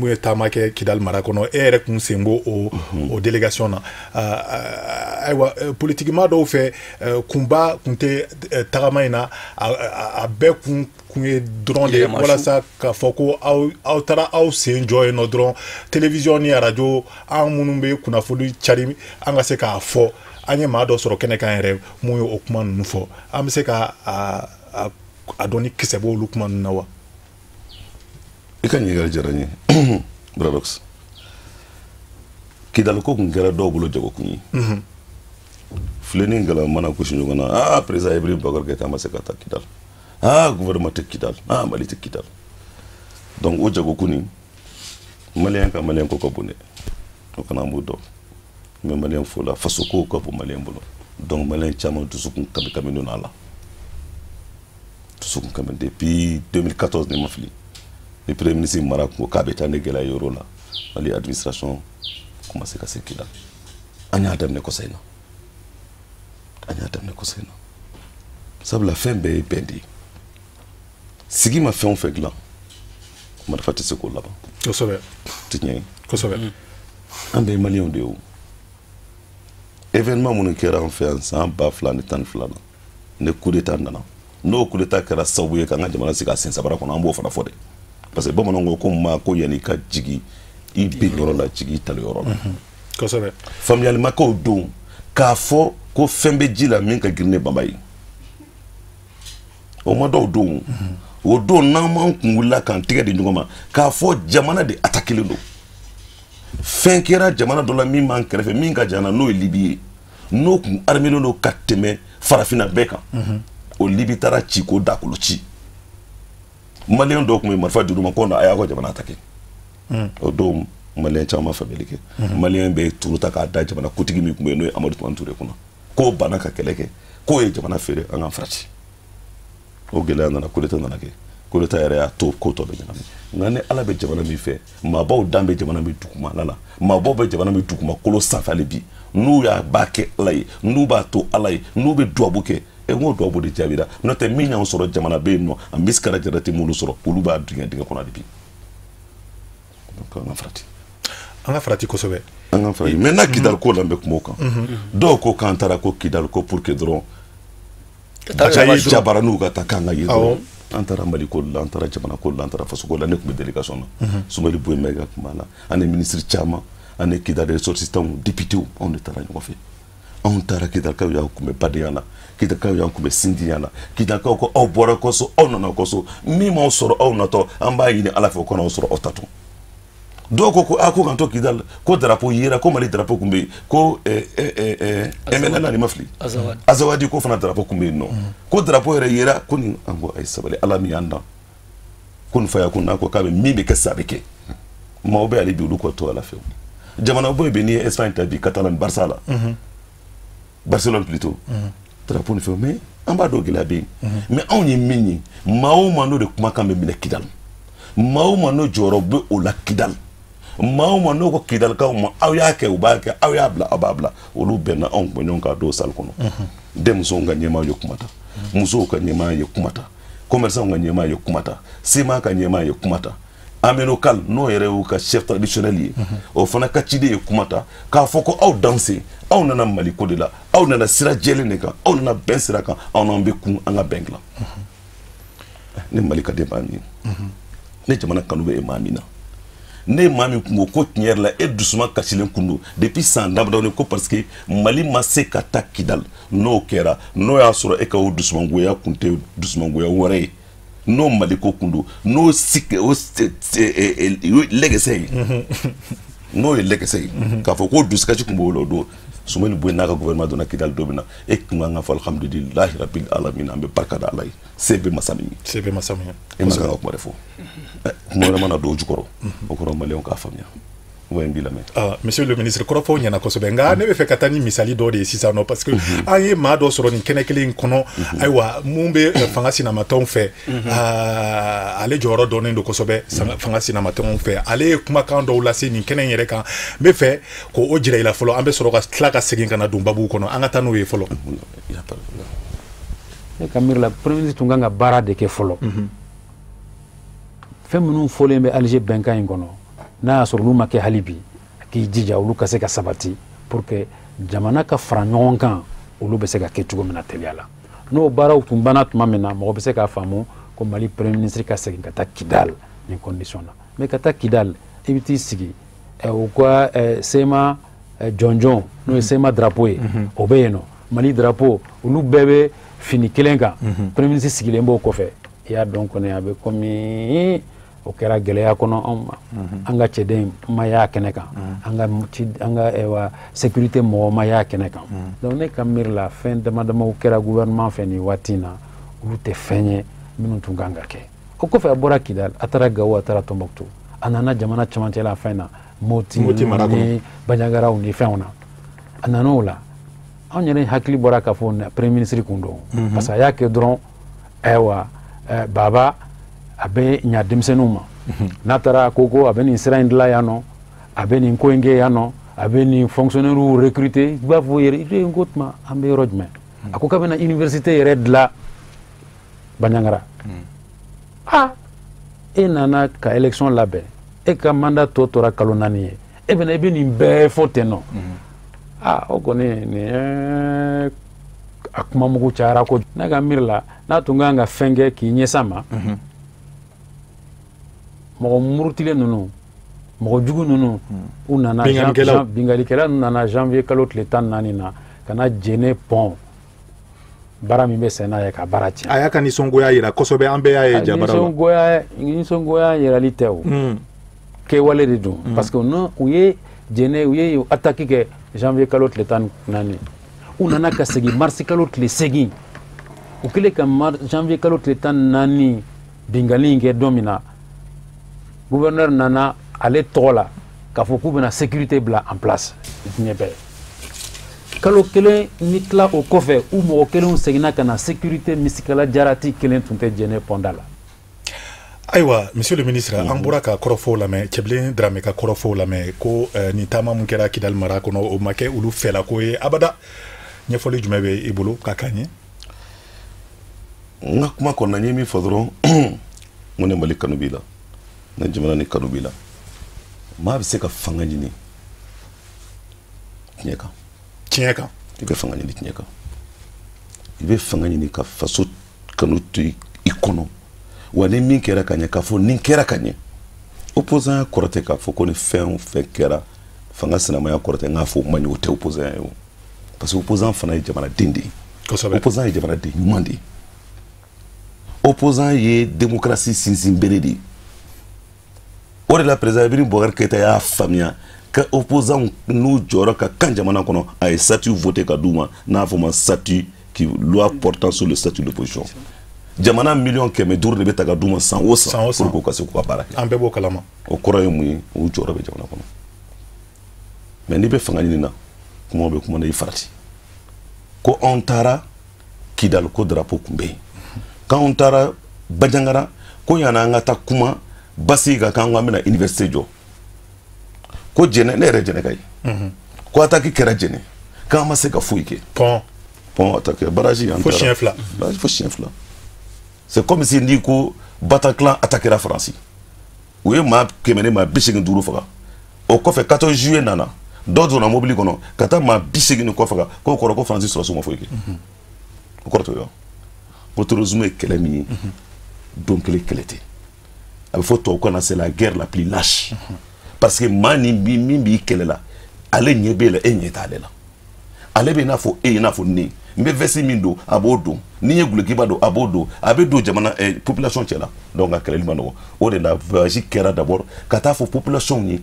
ye taama kɛ Kidali mara kɔnɔ, e yɛrɛ kun sen b'o o délégation na. Ayiwa, politikima dɔw fɛ, kunba kun tɛ tagama in na, a bɛɛ kun ye dɔrɔn de walasa k'a fɔ ko aw taara aw sen jɔ yen nɔ dɔrɔn, télévision ni radio an minnu bɛ kunnafoni cari, an ka se k'a fɔ an ye maa dɔ sɔrɔ kɛnɛ kan yɛrɛ mun ye o kuma ninnu fɔ. An bɛ se ka a dɔn ni kisɛ b'olu kuma ninnu na wa? I ka ɲininkali diyara n ye, Bradox. Kidali ko kun kɛra dɔw bolo jagokun ye. Filen ni galama mana gosi ɲɔgɔn na, aa président Ibrahim Boubacar Keïta ma se ka taa Kidali, aa gouvernement tɛ Kidali, aa Mali tɛ Kidali. Donc o jagokun nin, maliyɛn ka maliyɛn ko ka bon dɛ, o kana an b'o dɔn. N bɛ maliyɛn fo la, faso ko ka bon maliyɛn bolo. Donc maliyɛn caman dusukun kami kami don a la, dusukun kami depuis 2014 ni ma fili, ni premier ministre mara ko k'a bɛ taa ne gɛlɛya yɔrɔ la, Mali administration commencé ka se Kidali. An y'a daminɛ kɔsa in na, an y'a daminɛ kɔsa in na, sabula fɛn bɛɛ ye bɛn de ye. Sigi ma fɛn o fɛn dilan, marifa tɛ se k'o laban. Kosɛbɛ. Tɛ tiɲɛ ye. Kosɛbɛ. An bɛɛ ye maliyɛnw de ye o. Événement minnu kɛra an fɛ yan san 2012 la, ni coup d'état nana, n'o coup d'état kɛra sababu ye k'an ka jamana sigi a sen sabara kɔnɔ, an b'o fana fɔ dɛ. Parce que bamananw ko maa ko yanni i ka jigin i bin yɔrɔ la, jigin i tali yɔrɔ la. Kosɛbɛ. Faamuyali ma k'o don k'a fɔ ko fɛn bɛ ji la min ka girin ni banba ye. O ma dɔw don. O don n'an m'an kun wulila k'an tɛgɛ di ɲɔgɔn ma k'a fɔ jamana de attaqué don. Fɛn kɛra jamana dɔ la min b'an kɛrɛfɛ, min ka jan na, n'o ye Libi ye, n'o kun armé don ka tɛmɛ farafinna bɛɛ kan. O Libi taara ci k'o dakolo ci. Maliyɛn dɔw tun bɛ marifa d'u ma ko a y'a ka jamana attaqué. O don maliyɛn caman faamuyali kɛ. Maliyɛn bɛ turu ta k'a da jamana kuntigi min tun bɛ yen, n'o ye Amadu Tumani Ture kunna, k'o banna ka kɛlɛ kɛ, k'o ye jamana feere, an k'an farati. O gɛlɛya nana, coup d'état nana kɛ. Coup d'état yɛrɛ y'a to ko tɔ bɛ ɲagami. Nka ni Ala bɛ jamana min fɛ, maabaw dan bɛ jamana min dugumala la, maabaw bɛ jamana min dugumakolo sanfɛ hali bi, n'u y'a ba kɛ Ala ye, n'u b'a to Ala ye, n'u bɛ duwabu kɛ, e n ko duwabu de jaabira. N'o tɛ min y'anw sɔrɔ jamana bɛ yen nɔ, a misikara jarati m'olu sɔrɔ, olu b'a dingɛ kɔnɔ hali bi. Donc an ka farati. An ka farati kosɛbɛ. An ka farati. Maintenant Kidali ko la, n bɛ kuma o kan. Dɔw ko k'an taara ko Kidali ko pour que dɔrɔn jabaraniw ka taa k'an ka ye dɔrɔn. An taara Mali ko la, an taara jamana ko la, an taara faso ko la. Ne tun bɛ délégation na. Soumaïla Bouye Maïga tun b'a la, ani ministre caman, ani Kidali ressortissants, députés, anw de taara ɲɔgɔn fɛ. Anw taara Kidalikaw y'an kunbɛn badenya la, Kidalikaw y'an kunbɛn sindiya la, Kidalikaw ko aw bɔra kɔso, aw nana kɔso, min m'aw sɔrɔ aw natɔ, an b'a ɲini Ala fɛ o kana aw sɔrɔ aw tatɔ. Dɔw ko ko a ko k'an to Kidali ko drapeau yera, ko Mali drapeau tun bɛ yen, ko MNLA ni ma fili, Azawadi ko fana drapeau tun bɛ yen nɔ, ko drapeau yɛrɛ yera, ko nin an ko a ye sabali, Ala min y'an dan ko nin fa ya ko n'a ko k'a bɛ min bɛ kɛ sisan a bɛ kɛ. Maaw bɛ hali bi olu kɔ to Ala fɛ. Jamana bɔ yen bi, n'i ye Espagne ta bi, Catalan Barça la, Barcelone plutôt, drapeau ni fɛnw, mais an b'a dɔn gɛlɛya bɛ yen. Mais anw ye min ye, maa o maa n'o de kumakan bɛ minɛ Kidali, maa o maa n'o jɔyɔrɔ bɛ o la Kidali, maa o maa n'o ko Kidalikaw ma aw y'a kɛ u b'a kɛ, aw y'a bila aw b'a bila, olu bɛnna anw kun bɛ ɲɔgɔn kan don salle kɔnɔ. Denmusow ka ɲɛmaa ye kuma ta, musow ka ɲɛmaa ye kuma ta, commerçants ka ɲɛmaa ye kuma ta, CMA ka ɲɛmaa ye kuma ta, Amenokal n'o yɛrɛ y'u ka chef traditionnel ye, o fana ka ciden ye kuma ta k'a fɔ ko aw danse, aw nana Mali ko de la, aw nana sira jɛlen de kan, aw nana bɛn sira kan, aw n'an bɛ kun an ka bɛn dilan. Ne Mali ka den maa min ye, ne jamana kanu bɛ e maa min na, ne maa min kun ko ko tiɲɛ yɛrɛ la e dusuma kasilen kun don depuis san damadɔni ko parce que Mali ma se ka taa Kidali, n'o kɛra n'o y'a sɔrɔ e ka o dusumangoya kun tɛ dusumangoya wɛrɛ ye, n'o Mali ko kun don, n'o si o lɛgɛsɛ ye, n'o ye lɛgɛsɛ ye k'a fɔ ko dusukasi kun b'o la o don. Soumaïla Bouye n'a ka gouvernement donna Kidali don min na, e kun kan ka fɔ alhamdulilahi rabbil alamin, an bɛ barika da Ala ye, se bɛ masa min ye, se bɛ masa min ye, e ma kan ka kuma de fɔ, kuma wɛrɛ mana don o jukɔrɔ, o kɔrɔ maliyɛnw k'a faamuya. Ouais, n b'i lamɛn. Monsieur le ministre, kɔrɔfɔw ɲɛna kosɛbɛ, nka ne bɛ fɛ ka taa ni misali dɔ de ye sisan nɔ, parce que an ye maa dɔ sɔrɔ nin kɛnɛ kelen in kɔnɔ, ayiwa mun bɛ fanga sinamatɔnw fɛ, ale jɔyɔrɔ dɔnnen don kosɛbɛ fanga sinamatɔnw fɛ, ale ye kumakan dɔw lase nin kɛnɛ in yɛrɛ kan, n bɛ fɛ k'o jira i la fɔlɔ, an bɛ sɔrɔ ka tila ka segin ka na don babuw kɔnɔ, an ka taa n'o ye fɔlɔ. Ne ka miiri la, premier ministre tun kan ka baara de kɛ fɔlɔ. Fɛn minnu fɔlen bɛ Alger bɛnkan in kɔnɔ, n'a y'a sɔrɔ olu ma kɛ hali bi, a k'i jija olu ka se ka sabati pour que jamana ka fara ɲɔgɔn kan, olu bɛ se ka kɛ cogo min na teliya la. N'o baaraw tun banna tuma min na, mɔgɔ bɛ se k'a faamu ko Mali premier ministre ka segin ka taa Kidal nin condition na. Mais ka taa Kidal, i bɛ t'i sigi u ka CMA jɔnjɔn, n'o ye CMA drapeau ye, o bɛ yen nɔ, Mali drapeau, olu bɛɛ bɛ fini kelen kan, premier ministre sigilen b'o kɔfɛ. I y'a dɔn kɔni a bɛ komi o kɛra gɛlɛya kɔnɔ anw ma, an ka cɛden ma y'a kɛnɛ kan, an ka sécurité mɔgɔ ma y'a kɛnɛ kan. Donc ne ka miiri la, fɛn dama damaw kɛra gouvernement fɛ nin waati in na, olu tɛ fɛn ye minnu tun kan ka kɛ. O kɔfɛ a bɔra Kidal, a taara Gawo, a taara Tombouctou, a nana jamana cɛmancɛ la fɛn na, Moti ni Bandiagaraw ni fɛnw na, a nana o la. Anw yɛrɛ hakili bɔra k'a fɔ premier ministre kun don, parce que a y'a kɛ dɔrɔn, ayiwa Baba a bɛ ɲa denmisɛnninw ma, n'a taara ko a bɛ nin sira in dilan yan nɔ, a bɛ nin ko in kɛ yan nɔ, a bɛ nin fonctionnaires recruter, i b'a fɔ yɛrɛ i ko tuma an bɛ yɔrɔ jumɛn? A ko k'a bɛna université yɛrɛ dilan Bandiagara. Ah, e nana ka élection labɛn, e ka mandat tɔ tora kalo 4 ye, e bɛna i bɛ nin bɛɛ fɔ ten nɔ. Ah, o kɔni nin ye a kuma mugu cayara ko. Ne ka miiri la, n'a tun kan ka fɛn kɛ k'i ɲɛsin a ma, mɔgɔ murutilen ninnu, mɔgɔ jugu ninnu, u nana bingalikɛla ninnu nana janvier kalo tile 14 na ka na Jene pont baara min bɛ sen n'a ye ka baara tiɲɛ. A y'a ka nisɔngoya yira kosɛbɛ, an bɛɛ y'a ye jabara la. Nisɔngoya yirali tɛ o, kɛwale de don, parce que u ye Jene, u ye attaque kɛ janvier kalo tile 14, u nana ka segin mars kalo tile 8, u kɛlen ka janvier kalo tile 14 bingali in kɛ don min na, gouverneur nana ale tɔgɔ la k'a fɔ k'u bɛna sécurité bila en place diɲɛ bɛɛ. Kalo kelen ni tila o kɔfɛ, u mɔgɔ kelenw seginna ka na sécurité misikala jarati kelen tun tɛ Jene pɔnda la. Ayiwa, monsieur le ministre, an bɔra ka kɔrɔfɔw lamɛn, Cɛbilen Dramɛ ka kɔrɔfɔw lamɛn, ko nin taama mun kɛra Kidali mara kɔnɔ, o ma kɛ olu fɛlako ye abada. Ɲɛfɔli jumɛn bɛ i bolo ka k'an ye? N ka kuma kɔnɔna, n ye min fɔ dɔrɔn, n ko ne Mali kanu b'i la, ne jamana ni kanu b'i la. Maa bɛ se ka fanga ɲini tiɲɛ kan. Tiɲɛ kan. I bɛ fanga ɲini tiɲɛ kan, i bɛ fanga ɲini ka faso kanu to i kɔnɔ. Wa ni min kɛra ka ɲɛ, k'a fɔ nin kɛra ka ɲɛ. Opposant kɔrɔ tɛ k'a fɔ ko ni fɛn o fɛn kɛra, fanga sinamaya kɔrɔ tɛ n k'a fɔ o ma ɲɛ. O tɛ opposant ye o, parce que opposant fana ye jamanaden de ye. Opposant ye jamanaden ɲuman de ye. Opposant ye démocratie sinsin bere de ye. O de la, président Ibrahim Boubacar Keïta y'a faamuya ka opposant n'u jɔyɔrɔ ka kan jamana kɔnɔ. A ye statut voté ka d'u ma, n'a fɔ ma statut qui loi portant sur le statut de l'opposition. Jamana 500 miliyɔn de bɛ ta ka d'u ma san o san pour k'u ka se k'u ka baara kɛ. An bɛɛ b'o kalama. O kɔrɔ ye mun ye? U jɔyɔrɔ bɛ jamana kɔnɔ. Mais n'i bɛ fanga ɲini na, kuma bɛ kuma na, i farati ko anw taara Kidali, ko drapeau tun bɛ yen, k'anw taara Bandiagara, ko yanni an ka taa kuma basigi kan, k'an ko an bɛna université jɔ, ko Jɛnɛ, ne yɛrɛ Jɛnɛ ka ye, ko attaque kɛra Jɛnɛ, k'an ma se ka foyi kɛ. Pont. Pont attaque, barrage an. Fo siɲɛ 2. Fo siɲɛ 2. C'est comme si n'i ko Bataclan attaquera Faransi, u ye maa 185 faga. O kɔfɛ, 14 juillet nana, dɔ donna mobili kɔnɔ ka taa maa 80 ni kɔ faga, k'o kɔrɔ ko Faransi sɔrɔsiw ma foyi kɛ. O kɔrɔ t'o ye wa? Ko terrorisme ye kɛlɛ min ye, don kelen kɛlɛ tɛ. A bɛ fɔ tubabukan na, c'est la guerre la plus lâche, parce que maa ni min b'i kɛlɛ la, ale ɲɛ b'e la, e ɲɛ t'ale la. Ale bɛ i n'a fɔ e, i n'a fɔ ne. N bɛ veste min don, a b'o don. Ni n ye gulokiba don, a b'o don. A bɛ don jamana population cɛ la. Donc a kɛlɛli ma nɔgɔn. O de la, voyage kɛra d'abord ka taa fɔ population ye,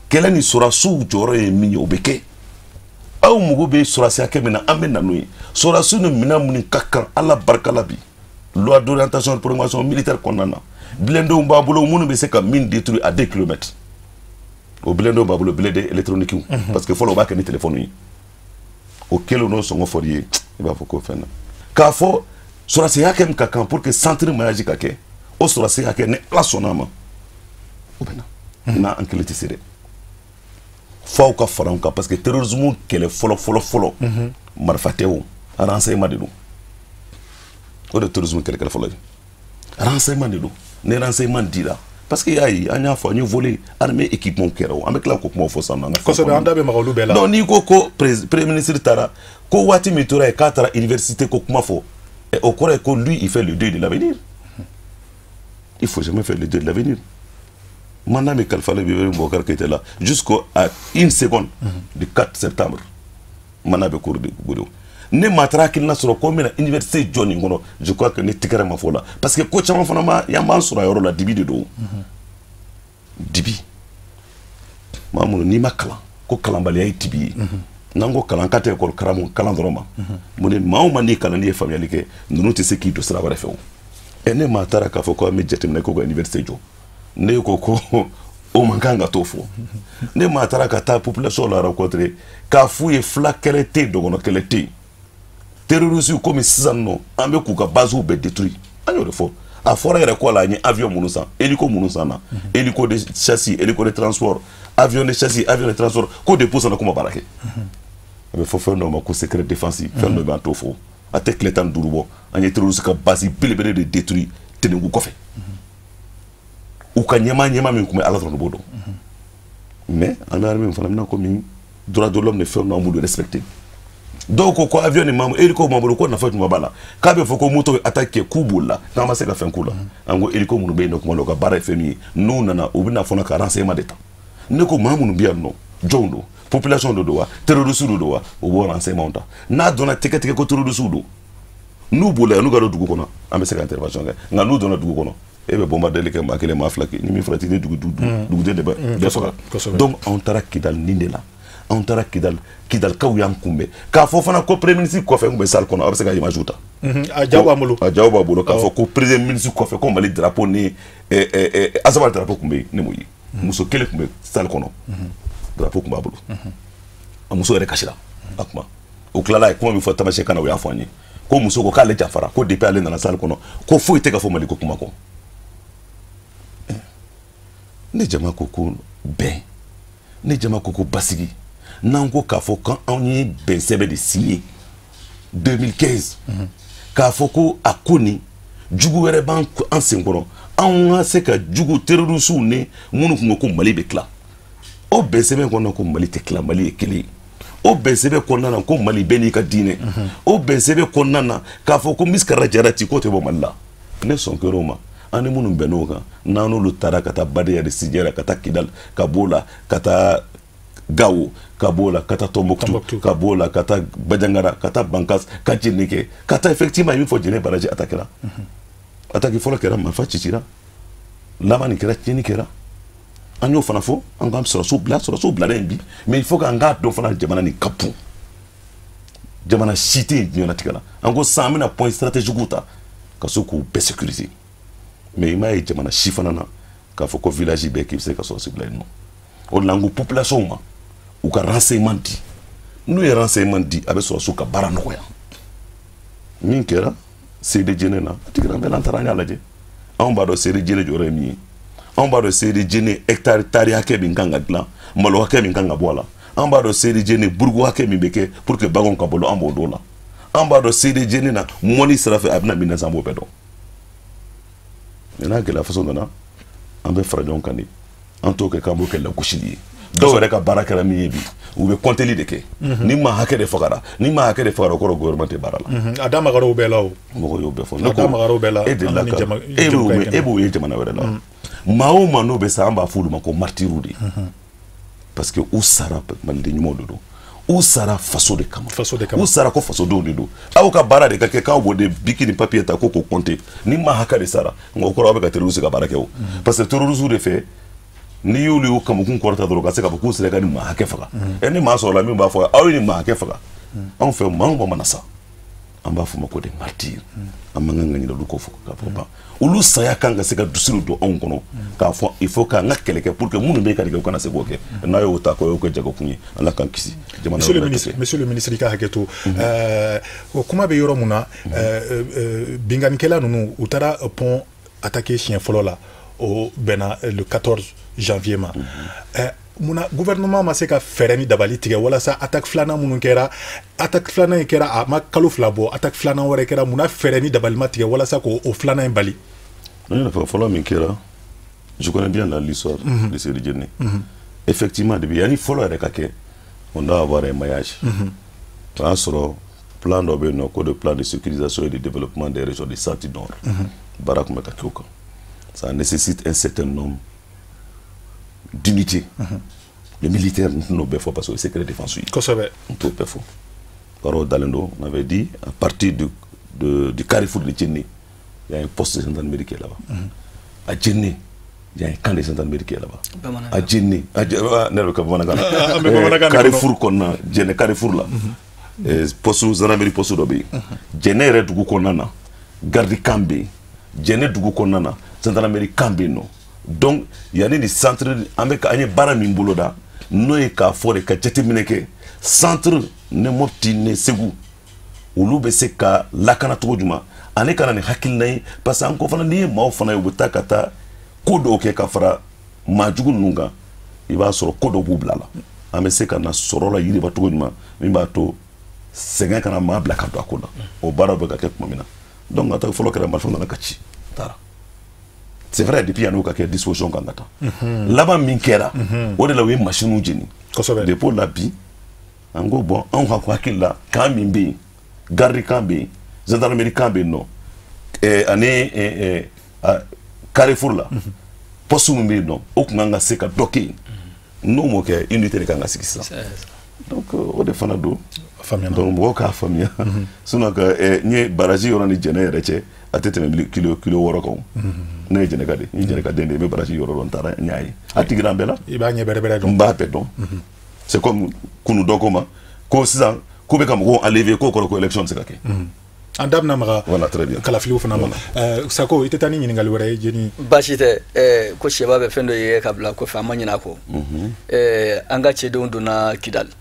kɛlɛ ni sɔrɔdasiw jɔyɔrɔ ye min ye, o bɛ kɛ. Aw mago bɛ sɔrɔdasi hakɛ min na, an bɛ na n'o ye. Sɔrɔdasiw ni minɛn minnu ka kan, Ala barika la, bi loi d'orientation et de programmation militaire kɔnɔna na, blindéw b'a bolo minnu bɛ se ka min détruire à 2 kilomètres. O blindéw b'a bolo, blindé électronique, parce que fɔlɔ u b'a kɛ ni téléphone ye. O kɛlen, n'o sɔngɔ fɔr'i ye, i b'a fɔ ko fɛn na k'a fɔ sɔrɔdasi hakɛ min ka kan pour que centre maillage ka kɛ, o sɔrɔdasi hakɛ, ni Ala sɔnna a ma, o bɛ na. N'a an kelen tɛ se dɛ, f'aw ka fara anw kan, parce que terrorisme kɛlɛ fɔlɔ fɔlɔ fɔlɔ, marifa tɛ o, renseignement de don. O de terrorisme kɛlɛkɛlɛ fɔlɔ ye, renseignement de don. Ni renseignement dira, parce que y'a ye, an y'a fɔ, an ye volet armée équipement kɛra o, an bɛ tila k'o kumaw fɔ sisan nɔ. Kosɛbɛ, an da bɛ maga olu bɛɛ la. Donc n'i ko ko premier ministre taara, ko waati min tora yen k'a taara université ko kuma fɔ, o kɔrɔ ye ko lui, il fait le deuil de l'avenir. Il faut jamais faire le deuil de l'avenir. Mandat min kalifalen bɛ Boubacar Keïta la, jusqu'à une seconde du 4 septembre, mandat bɛ cours de bolo. Ne maa taara hakilina sɔrɔ ko n bɛna université jɔ nin kɔnɔ, je crois que ne tigɛrɛ ma fɔ o la, parce que ko caman fana ma yan b'an sɔrɔ a yɔrɔ la. Dibi de don, dibi maa minnu n'i ma kalan, ko kalanbaliya ye dibi ye. N'an ko kalan, k'a tɛ ekɔli karamɔgɔ kalan dɔrɔn ma. Mun de maa o maa n'i kalan, n'i ye faamuyali kɛ, ninnu tɛ se k'i don sira wɛrɛ fɛ. O ɛ, ne maa taara k'a fɔ ko an bɛ jateminɛ k'o ka université jɔ, ne ko ko o man kan ka t'o fɔ. Ne maa taara ka taa population la rencontrer k'a f'u ye, fila kɛlɛ tɛ yen, dɔgɔnɔ kɛlɛ tɛ yen. Terroriste komi sisan nɔ, an bɛ k'u ka bases bɛɛ détruire, an y'o de fɔ. A fɔra yɛrɛ ko a la, an ye avion minnu san, hélico minnu san na, hélico de chasse, hélico de transport, avion de chasse, avion de transport, ko depuis sanna ko ma baara kɛ. A bɛ fɔ fɛn dɔw ma ko secret défense, fɛn dɔ bɛ, an t'o fɔ. A tɛ tile 15 bɔ, an ye terroriste ka base belebele de détruire Tenengu kɔfɛ. U ka ɲɛmaa, ɲɛmaa min tun bɛ, Ala dɔrɔn de b'o dɔn. Mais an bɛ armée min fana bɛna komi droit de l'homme ni fɛn ninnu, an b'olu respecter. Dɔw ko ko avion ni mamu hélico m'an bolo, ko nafa jumɛn b'a la? K'a bɛ fɔ ko moto bɛ attaque kɛ, k'u bolila, k'an ma se ka fɛn k'u la. An ko hélico minnu bɛ yen nɔ, kuma dɔ u ka baara ye fɛn min ye, n'u nana, u bɛna fana ka renseignement de ta. Ne ko maa minnu bɛ yan nɔ, jɔnw don? Population de don wa, terroriste de don wa? U b'o renseignement ta. N'a dɔnna tɛgɛ tigɛ ko terroriste don, n'u bolila yan, n'u ka don dugu kɔnɔ, an bɛ se ka intervention kɛ. Nka n'u donna dugu kɔnɔ, e bɛ bombardeli kɛ, maa kelen, maa fila, ni min farati, ni dugu duguden de bɛ bɛɛ faga. Donc anw taara Kidali nin de la. Anw taara Kidali, Kidalikaw y'an kunbɛn. K'a fɔ fana ko premier ministre kɔfɛ, n tun bɛ salle kɔnɔ, a bɛ se ka image ta. A jaw b'an bolo. A jaw b'a bolo, k'a fɔ ko premier ministre kɔfɛ, ko Mali drapeau ni Azawad drapeau tun bɛ yen. Ne m'o ye. Muso kelen tun bɛ salle kɔnɔ, drapeau tun b'a bolo. A muso yɛrɛ kasira a kuma. O tilala, a ye kuma min fɔ tamasiyɛn kan na, o y'a fɔ an ye ko muso ko k'ale janfara, ko depuis ale nana salle kɔnɔ, ko foyi tɛ ka fɔ Mali ko kuma kɔ. Ne jama ko ko bɛn, ne jama ko ko basigi, n'an ko k'a fɔ k'anw ye bɛn sɛbɛn de signé 2015, k'a fɔ ko a ko nin jugu wɛrɛ b'an an senkɔrɔ, anw ka se ka jugu terroristew ni minnu tun ko ko Mali bɛ tila, o bɛn sɛbɛn kɔnɔna ko Mali tɛ tila, Mali ye kelen ye. O bɛn sɛbɛn kɔnɔna na ko Mali bɛɛ n'i ka diinɛ, o bɛn sɛbɛn kɔnɔna na k'a fɔ ko misikara jarati k'o tɛ bɔ Mali la. Ne sɔn kɛra o ma. An ni minnu bɛnn'o kan, n'an n'olu taara ka taa badenya de sijɛ la, ka taa Kidal, ka b'o la ka taa Gawo, ka b'o la ka taa Tombouctou, ka b'o la ka taa Bandiagara, ka taa Bankas, ka Jene kɛ, ka taa effectivement i min fɔ Jene baraji attaqué la. Attaque fɔlɔ kɛra, marifa cicira, laban nin kɛra, tiɲɛni kɛra. An y'o fana fɔ, an k'an sɔrɔsiw bila, sɔrɔsiw bilalen yen bi, mais il faut k'an k'a dɔn fana jamana nin ka bon, jamana si tɛ yen diɲɛlatigɛ la. An ko sisan an bɛna point stratégique ta ka se k'u bɛɛ sécuriser, mais i m'a ye jamana si fana na k'a fɔ ko village bɛɛ k'i bɛ se ka sɔrɔsi bila yen nɔ. O de la an ko population ma u ka renseignement di, n'u ye renseignement di, a bɛ sɔrɔsiw ka baara nɔgɔya. Min kɛra Seyidi Jene na, a tigila bɛɛ la, an taara an y'a lajɛ. Anw b'a dɔn Seyidi Jene jɔyɔrɔ ye min ye, anw b'a dɔn Seyidi Jene hectare tari hakɛ min kan ka dilan, malo hakɛ min kan ka bɔ a la, an b'a dɔn Seyidi Jene burugu hakɛ min bɛ kɛ pour que baganw ka balo, an b'o dɔn la. An b'a dɔn Seyidi Jene na mɔni sira fɛ a bɛna min na sisan, an b'o bɛɛ dɔn. Mais n'a gɛlɛya faso nana, an bɛ fara ɲɔgɔn kan de, an t'o kɛ k'an b'o kɛ lagosili ye. Dɔw yɛrɛ ka baara kɛra min ye bi, u bɛ kɔnteli de kɛ, ni maa hakɛ de fagara, ni maa hakɛ de fagara, o kɔrɔ gouvernement tɛ baara la. A da magara o bɛɛ la o. Mɔgɔw y'o bɛɛ fɔ. A da magara o bɛɛ la. E delila ka e b'o ye jamana wɛrɛ la, maa o maa n'o bɛ sa, an b'a fɔ olu ma ko martyrs de, parce que u sara maliden ɲumanw de don, u sara faso de kama, faso de kama, u sara ko fasodenw de don. Aw ka baara de ka kɛ k'aw b'o de biki ni papier ta ko k'o compter, ni maa hakɛ de sara, nka o kɔrɔ aw bɛ ka terroriste ka baara kɛ o, parce que terroriste de fɛ n'i y'olu y'u kamukun kɔrɔta dɔrɔn ka se k'a fɔ k'u sera ka nin maa hakɛ faga, ɛ ni maa sɔrɔla min b'a fɔ aw ye nin maa hakɛ faga, anw fɛ maa o maa mana sa, an b'a fɔ ma ko des martyrs. An man kan ka ɲinɛ olu kɔ fɔ k'a fɔ ban, olu saya kan ka se ka dusu don anw kɔnɔ k'a fɔ il faut k'an ka kɛlɛ kɛ pour que minnu bɛ ka nin kɛ u kana se k'o kɛ. N'a y'o ta k'o y'o kɛ jagokun ye, Ala k'an kisi. Jamana monsieur le ministre, monsieur le ministre, i ka hakɛ to, o kuma bɛ yɔrɔ mun na, binkannikɛla ninnu u taara pont attaquer siɲɛ fɔlɔ la, o bɛnna le 14 janvier ma. Munna gouvernement ma se ka fɛɛrɛ ni dabali tigɛ walasa attaque filanan minnu kɛra, attaque filanan in kɛra a ma kalo 2 bɔ, attaque filanan wɛrɛ kɛra, munna fɛɛrɛ ni dabali ma tigɛ walasa k'o filanan in bali? Ne yɛrɛ fɔlɔ min kɛra, je connais bien l'histoire de Seydi Djene. Effectivement, depuis yanni fɔlɔ yɛrɛ ka kɛ, on doit avoir un maillage. O y'a sɔrɔ plan dɔ bɛ yen nɔ ko de plan de sécurisation et de développement des régions du centre nord, baara tun bɛ ka kɛ o kan. Ça nécessite un certain nombre d'unités. Les militaires n'ont pas fait parce que c'est secret défense. On peut pas faire. On avait dit, à partir du carrefour de Djenné, il y a un poste de gendarmerie qui est là-bas. À Djenné, il y a un camp de gendarmerie qui est là-bas. À Djenné, carrefour qu'on a, Djenné carrefour là. Poste gendarmerie, poste d'obé. Djenné yɛrɛ dugu kɔnɔna na, garde camp bɛ yen. Djenné dugu kɔnɔna na, gendarmerie camp bɛ yen nɔ. Donc yanni ni centre an bɛ ka an ye baara min boloda, n'o ye k'a fɔ de ka jateminɛ kɛ centre ne Mopti ne Segu olu bɛ se ka lakana cogo jumɛn, ale ka na ni hakilina ye, parce que an ko fana n'i ye maaw fana ye u bɛ taa ka taa ko dɔw kɛ ka fara maajugu ninnu kan, i b'a sɔrɔ ko dɔw b'u bila la. An bɛ se ka na sɔrɔ la yiriba cogo jumɛn min b'a to sɛgɛn kana maa bila ka don a ko la, o baaraw bɛ ka kɛ tuma min na. Donc ka taa fɔlɔ kɛra, marifa nana ka ci taara. C'est vrai, depuis yan'o ka kɛ disposition kan ka taa laban min kɛra, o de la u ye machines jeni. Depuis o la bi, an ko bon, anw ka hakili la camp min bɛ yen, garde camp bɛ yen, gendarmerie camp bɛ yen nɔ, ani carrefour la poste min bɛ yen nɔ, o tun kan ka se ka dɔ kɛ yen. N'o m'o kɛ, unité de kan ka sigi sisan. Donc o de fana don. Donc mɔgɔw k'a faamuya, sinon ka n ye baraji yɔrɔ ni Jɛnɛ yɛrɛ cɛ, a tɛ tɛmɛ kilo 6 kan. Ne ye Jɛnɛka de, n ye Jɛnɛka den de ye, n bɛ baraji yɔrɔ dɔn, n taara n y'a ye, a tigira an bɛɛ la. I b'a ɲɛ bɛrɛ bɛrɛ dɔn. N b'a bɛɛ dɔn. C'est comme kunu dɔ ko ma ko sisan ko bɛ ka mɔgɔw enlever, k'o kɔrɔ ko élection tɛ se ka kɛ. An da bɛna maga voilà, très bien, kalafiliw fana ma. Sako, i tɛ taa ni ɲininkali wɛrɛ ye Jeni? Baasi tɛ. Ko sɛba bɛ fɛn dɔ ye ka bila kɔfɛ, an ma ɲinɛ a kɔ. An ka cɛdenw donna Kidali,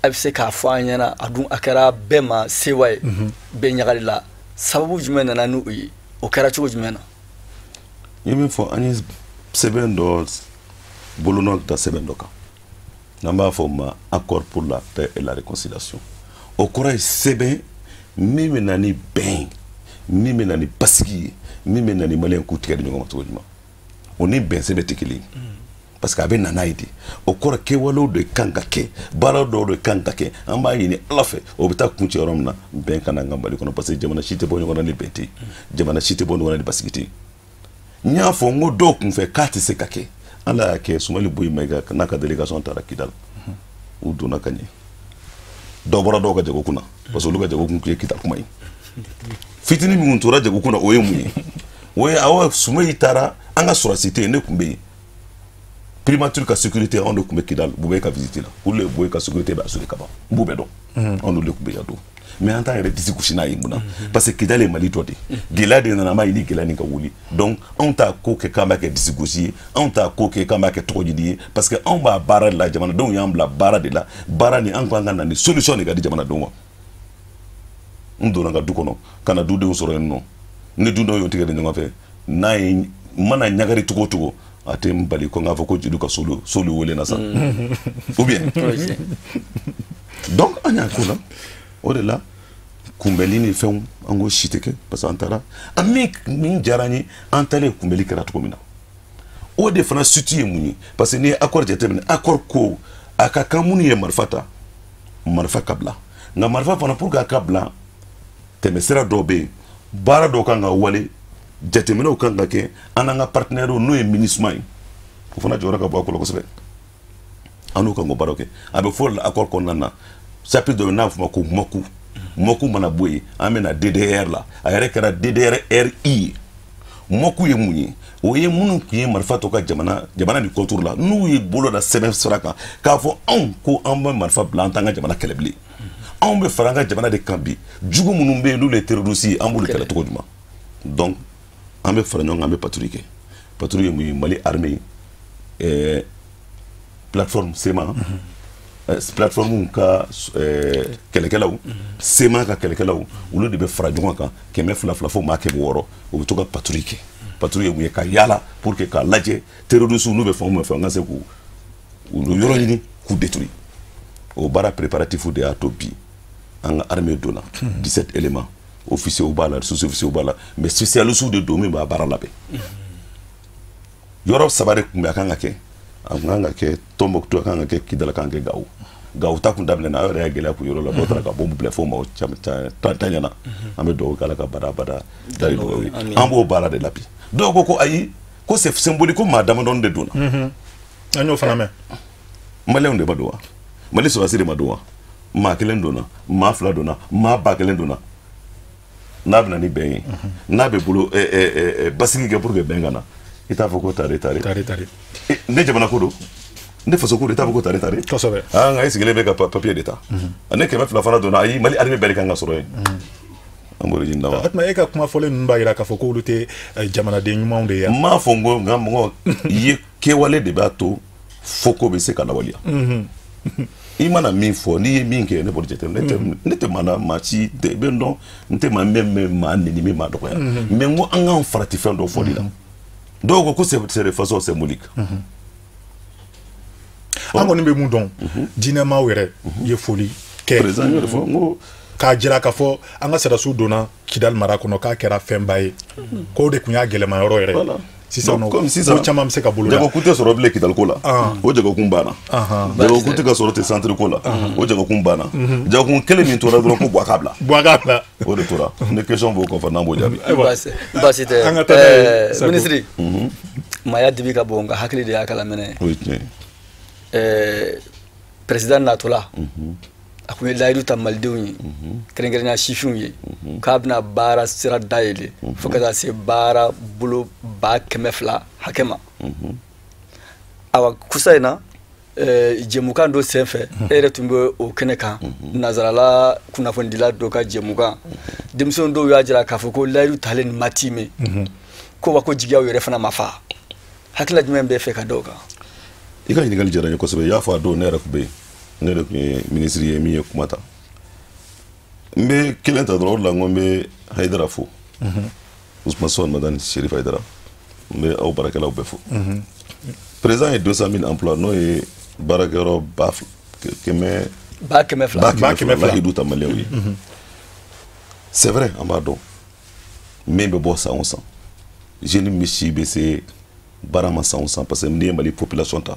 a bɛ se k'a fɔ an ɲɛna, a dun a kɛra bɛɛ ma sewa ye, bɛɛ ɲagali la, sababu jumɛn nana n'o ye, o kɛra cogo jumɛn na? N ye min fɔ, an ye Sɛbɛn dɔ bolonɔ da sɛbɛn dɔ kan n'an b'a fɔ o ma accord pour la paix et la réconciliation. O kɔrɔ ye sɛbɛn min bɛ na ni bɛn, min bɛ na ni basigi ye, min bɛ na ni maliyɛn k'u tigɛ di ɲɔgɔn ma cogo jumɛn. O ni bɛn sɛbɛn tɛ kelen ye, parce que a bɛ na n'a ye de. O kɔrɔ kɛwalew de kan ka kɛ, baara dɔw de kan ka kɛ. An b'a ɲini Ala fɛ o bɛ taa kuncɛ yɔrɔ min na, bɛn ka na an ka Mali kɔnɔ, parce que jamana si tɛ bɔ ɲɔgɔn na ni bɛn tɛ yen, jamana si tɛ bɔ ɲɔgɔn na ni basigi tɛ yen. N y'a fɔ n ko dɔw kun fɛ k'a tɛ se ka kɛ, Ala y'a kɛ. Soumaïla Boye Maïga n'a ka délégation taara Kidal, u donna ka ɲɛ. Dɔw bɔra dɔw ka jago kunna, parce que olu ka jago kun ye Kidal kuma ye. Fitinin min tora jago kunna, o ye mun ye? O ye awɔ, Soumaïla taara, an ka sɔrɔsi tɛ yen, ne tun bɛ yen. Primature ka sécurité, anw de tun bɛ Kidal Boubèye ka visite la. Olu de Boubèye ka sécurité bɛ assuré ka ban, n b'u bɛɛ dɔn, anw n'olu de tun bɛ yan don. Mais an t'an yɛrɛ disi gosi n'a ye. Mun na? Parce que Kidal ye Mali dɔ de ye. Gɛlɛya de nana, an b'a ɲini gɛlɛya nin ka wuli. Donc anw t'a ko kɛ k'an b'a kɛ disi gosi ye, anw t'a ko kɛ k'an b'a kɛ tɔgɔ ɲini ye, parce que anw b'a baara de la, jamanadenw y'an bila baara de la. Baara nin, an ko an ka na ni solution de ka di jamanadenw ma. N donna n ka du kɔnɔ ka na dudenw sɔrɔ yen nɔ, ni dudenw y'o tigɛ di ɲɔgɔn fɛ, n'a ye n mana ɲagari cogo o cogo, a tɛ n bali ko n k'a fɔ ko jeliw ka solu wele na sa, ou bien. Donc an y'a ko la, o de la kunbɛli ni fɛnw, an ko si tɛ kɛ, parce que an taara, an min diyara an ye, an taalen kunbɛli kɛra cogo min na, o de fana suite ye mun ye? Parce que n'i ye accord jateminɛ, accord ko a ka kan minnu ye marifa ta, marifa ka bila. Nka marifa fana, pour que a ka bila, tɛmɛsira dɔw bɛ yen, baara dɔw kan ka wale, jateminɛw kan ka kɛ an n'an ka partenaires, n'o ye MINUSMA ye. O fana jɔyɔrɔ ka bon a ko la kosɛbɛ. An n'u kan k'o baaraw kɛ. A bɛ fɔ accord kɔnɔna na, chapitre dɔ bɛ yen n'a bɛ f'o ma ko MOC. MOC mana bɔ yen, an bɛ na DDR la. A yɛrɛ kɛra DDR-RI ye. MOC ye mun ye? O ye minnu tun ye marifa to ka jamana ni contour la, n'u ye bolo da sɛbɛn sira kan k'a fɔ anw ko an bɛ marifa bila, an t'an ka jamana kɛlɛ bilen, anw bɛ fara an ka jamana de kan bi, jugu minnu bɛ yen n'olu ye terroriste ye, an b'olu kɛlɛ cogo jumɛn? Donc an bɛ fara ɲɔgɔn kan, an bɛ patrouille kɛ. Patrouille ye mun ye? Mali armée, plateforme CMA, plateforme ka kɛlɛkɛlaw, CMA ka kɛlɛkɛlaw, olu de bɛ fara ɲɔgɔn kan, 200 fila fo maa 600, u bɛ to ka patrouille kɛ. Patrouille ye mun ye? Ka yaala pour que k'a lajɛ terroriste n'u bɛ fɛn o fɛn, an ka se k'u yɔrɔ ɲini k'u détruire. O baara préparatif de y'a to bi an ka armée donna 17 éléments, officiers b'a la, sous-officiers b'a la, mais spécialistes de don min b'a baara labɛn. Yɔrɔ saba de tun bɛ a kan ka kɛ. A kun kan ka kɛ Tombouctou, a kan ka kɛ Kidal, a kan ka kɛ Gao. Gao ta kun daminɛna, aw yɛrɛ y'a gɛlɛya kun yɔrɔ la, dɔw taara ka bombe bila fo maaw caman tan ɲɛna. An bɛ dugawu kɛ Ala ka bada bada dali nɔgɔya ye. An b'o baara de la bi. Dɔw ko ko ayi, ko c'est symbolique, ko maa damadɔni de donna. An y'o fana mɛn. Maliyɛnw de ma don wa? Mali sɔrɔdasi de ma don wa? Maa kelen donna, maa fila donna, maa 1000 donna. N'a bɛ na ni bɛn ye, n'a bɛ bolo basigi kɛ pour que bɛn ka na, i t'a fɔ ko tare tare. Tare tare. Ne jamana ko don, ne faso ko don, i t'a fɔ ko tare tare. Kosɛbɛ. Aa, nka e sigilen bɛ ka papier de ta. Ne 200 fana donna, ayi, Mali armée bɛɛ de kan ka sɔrɔ yen. An b'o de ɲini na wa. O tuma e ka kuma fɔlen ninnu b'a jira k'a fɔ k'olu tɛ jamanaden ɲumanw de ye. N m'a fɔ n ko, nka mɔgɔ i ye kɛwale de b'a to fo ko bɛ se ka lawaleya. I mana min fɔ, n'i ye min kɛ, ne b'o jateminɛ. Ne tɛ maa na, maa si tɛ bɛ n dɔn, n tɛ maa min bɛ maa neni, min maa dɔgɔya. Mais n ko an k'an farati fɛn dɔ fɔli la. Dɔw ko c'est de façon symbolique. An kɔni bɛ mun dɔn, diinɛmaaw yɛrɛ ye foli kɛ. Président y'o de fɔ, n ko k'a jira k'a fɔ an ka sɔrɔdasiw donna Kidal mara kɔnɔ, k'a kɛra fɛnba ye, k'o de tun y'a gɛlɛma yɔrɔ yɛrɛ. Sisan nɔ, ko caman bɛ se ka bolo da. Jagokun tɛ sɔrɔ bilen Kidal ko la, o jagokun banna. Jagokun tɛ ka sɔrɔ ten centre ko la, o jagokun banna. Jagokun kelen min tora dɔrɔn, ko Buwa k'a bila. Buwa k'a bila. O de tora. Ni question b'o kɔfɛ, n'an b'o jaabi. Baasi tɛ, minisiri. Maaya dibi ka bon, nka hakili de y'a kala minɛ. O ye tiɲɛ ye. Président natɔla, a kun ye layidu ta malidenw ye, kɛrɛnkɛrɛnnenya sifinw ye, k'a bɛna baara sira dayɛlɛ fo ka taa se baara bolo 200,000 hakɛ ma. Awa, kusa in na, jɛmukan dɔ senfɛ, e yɛrɛ tun bɛ o kɛnɛ kan, nanzarala kunnafonidila dɔ ka jɛmukan, denmisɛnw dɔw y'a jira k'a fɔ ko layidu talen nin ma tiimɛ, ko wa ko jigiyaw yɛrɛ fana ma fa. Hakilila jumɛn b'e fɛ ka da o kan? I ka ɲininkali diyara n ye kosɛbɛ. I y'a fɔ a don, ne yɛrɛ tun bɛ yen, ne de tun ye minisiri ye min ye kuma ta. N bɛ kelen ta dɔrɔn, o de la n ko n bɛ Hayidara fo, Ousmane Sone Madani Chérif Hayidara. N bɛ aw baarakɛlaw bɛɛ fo. Président ye 200 000 emplois, n'o ye baarakɛyɔrɔ 200 200,000. 200,000 lahidu ta maliyɛnw ye. C'est vrai, an b'a dɔn min bɛ bɔ san o san, jeune min si bɛ se baara ma san o san, parce que n'i ye Mali population ta,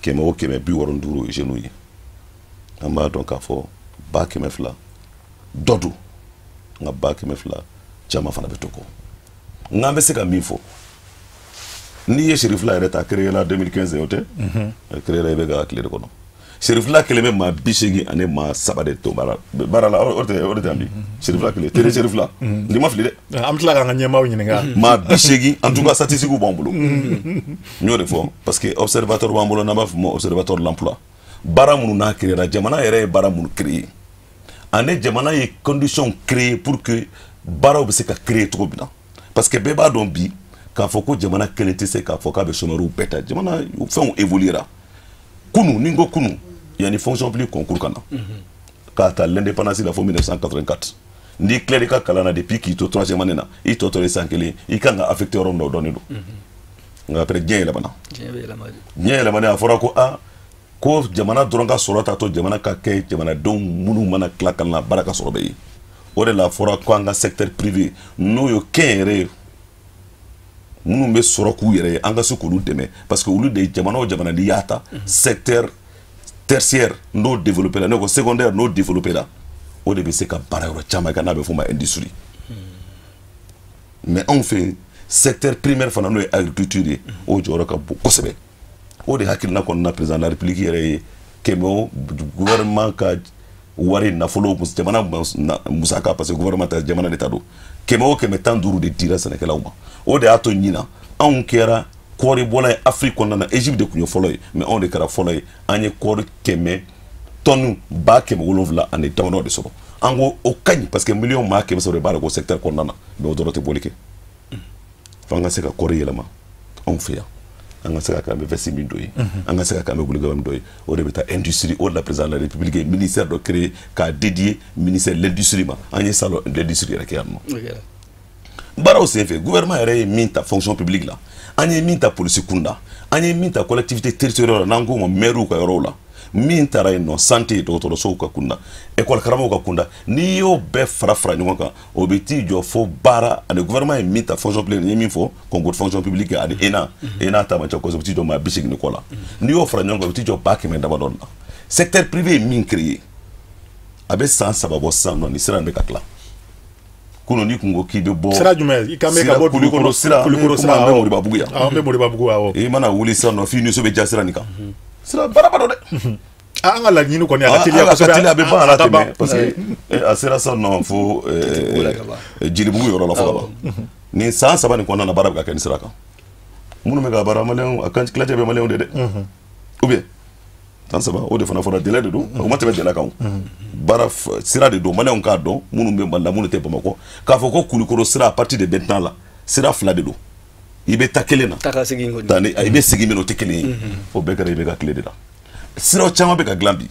100 o 100, 65 ye jeunes ye. An b'a dɔn k'a fɔ 200,000 dɔ don, nka 200,000 caman fana bɛ to kɔ. Nka an bɛ se ka min fɔ, n'i ye Serifila yɛrɛ ta, a créé la 2015, o tɛ a créé la i bɛ ka tile de kɔnɔ. Serifila kelen bɛ maa 83 de to baara la, o de tɛ yan bi. Serifila kelen télé Serifila, n'i ma fili dɛ. An bɛ tila k'an ka ɲɛmaaw ɲininka. Maa 80, en tout cas statistiques b'an bolo. N y'o de fɔ parce que observateur b'an bolo, n'an b'a fɔ o ma observateur de l'emploi. Baara minnu n'a créé la, jamana yɛrɛ ye baara minnu créé, ani jamana ye condition créé pour que baaraw bɛ se ka créer cogo min na, parce que bɛɛ b'a dɔn bi k'a fɔ ko jamana kelen tɛ se k'a fɔ k'a bɛ chômeurs bɛɛ ta. Jamana fɛnw évoluer ra. Kunu, ni n ko kunu, yanni fonction publique concours ka na, k'a ta l'indépendance la fo 1984, n'i tilal'i ka kalan na, depuis k'i to troisième année na, i tɔ tora san kelen, i kan ka affecté yɔrɔ min na, o dɔnnen don. Nka après, diɲɛ yɛlɛmana. Diɲɛ yɛlɛmana, a fɔra ko aa, ko jamana dɔrɔn ka sɔrɔ t'a to jamana ka kɛ jamanadenw minnu mana tila kalan na, baara ka sɔrɔ bɛ yen. O de la a fɔra ko an ka secteur privé, n'o ye kɛnyɛrɛ ye, minnu bɛ sɔrɔ k'u yɛrɛ ye, an ka se k'olu dɛmɛ, parce que olu de ye jamana o jamana, n'i y'a ta secteur tertiaire n'o développé la, n'o ko secondaire n'o développé la, o de bɛ se ka baara yɔrɔ caman kɛ, n'a bɛ f'o ma industrie. Mais anw fɛ yen, secteur primaire fana, n'o ye agriculture ye, o jɔyɔrɔ ka bon kosɛbɛ. O de hakilina kɔnɔna, président de la République yɛrɛ ye kɛmɛ o gouvernement ka wari nafolo, jamana musaka, parce que gouvernement ta, jamana de ta don, 100 o 115 de dira sɛnɛkɛlaw ma. O de y'a to ɲinan anw kɛra kɔɔri bɔla ye Afrique kɔnɔna na. Égypte de tun ye fɔlɔ ye, mais anw de kɛra fɔlɔ ye. An ye kɔɔri kɛmɛ tɔni 700,000 ani damadɔ de sɔrɔ. An ko o ka ɲi, parce que miliyɔn maa 300 de b'a la ko secteur kɔnɔna na, mais o dɔrɔn tɛ bɔli kɛ. F'an ka se ka kɔɔri yɛlɛma anw fɛ yan, an ka se ka kɛ an bɛ veste min don ye, an ka se ka kɛ an bɛ gulɔgɔ min don ye, o de bɛ taa industrie. O de la président de la République ye ministère dɔ créé k'a dédié ministère de l'industrie ma. An ye salon de l'industrie yɛrɛ kɛ yan nɔ. Baaraw senfɛ, gouvernement yɛrɛ ye min ta fonction publique la, an ye min ta polisi kunda, an ye min ta collectivité territoriale la, n'an k'o ma maire ka yɔrɔw la, min taara yen nɔ santé, dɔgɔtɔrɔsow ka kunda, école karamɔgɔw ka kunda, n'i y'o bɛɛ fara fara ɲɔgɔn kan, o bɛ t'i jɔ fo baara. Ani gouvernement ye min ta fonction publique, n ye min fɔ concours fonction publique ani ENA, ENA ta man ca kosɛbɛ, o bɛ t'i jɔ maa 80 ni kɔ la. N'i y'o fara ɲɔgɔn kan, o bɛ t'i jɔ 100,000 damadɔ la. Secteur privé ye min créé, a bɛ san 3 bɔ sisan nɔ, ni sira in bɛ ka tila. Kunun n'i kun ko k'i bɛ bɔ sira jumɛn, i kan bɛ ka bɔ dugu kɔnɔ, sira Kulikoro sira, an bɛ Moribabugu yan, an bɛ Moribabugu, awɔ. I mana wuli sisan nɔ, f'i nisɔn bɛ ja sira nin kan, sira baaraba dɔ dɛ. An ka laɲini kɔni, a ka teliya kosɛbɛ, a ka teliya, a bɛ ban a la tɛmɛ, parce que a sera sisan nɔ fo Jelibugu yɔrɔ la fo ka ban. Nin san 3 nin kɔnɔna na, baara bɛ ka kɛ nin sira kan. Minnu bɛ ka baara, maliyɛnw, a kan tilancɛ bɛ maliyɛnw de dɛ, ou bien san 3, o de fana fɔra, délai de don, o ma tɛmɛ délai kan o. Baara sira de don, maliyɛnw k'a dɔn, minnu bɛ Mali la, minnu tɛ Bamakɔ, k'a fɔ ko Kulikoro sira, à partir de maintenant la, sira 2 de don. I bɛ taa kelen na, i bɛ segin min, o tɛ kelen ye. O bɛɛ kɛra i bɛ ka tile de la. Siraw caman bɛ ka dilan bi.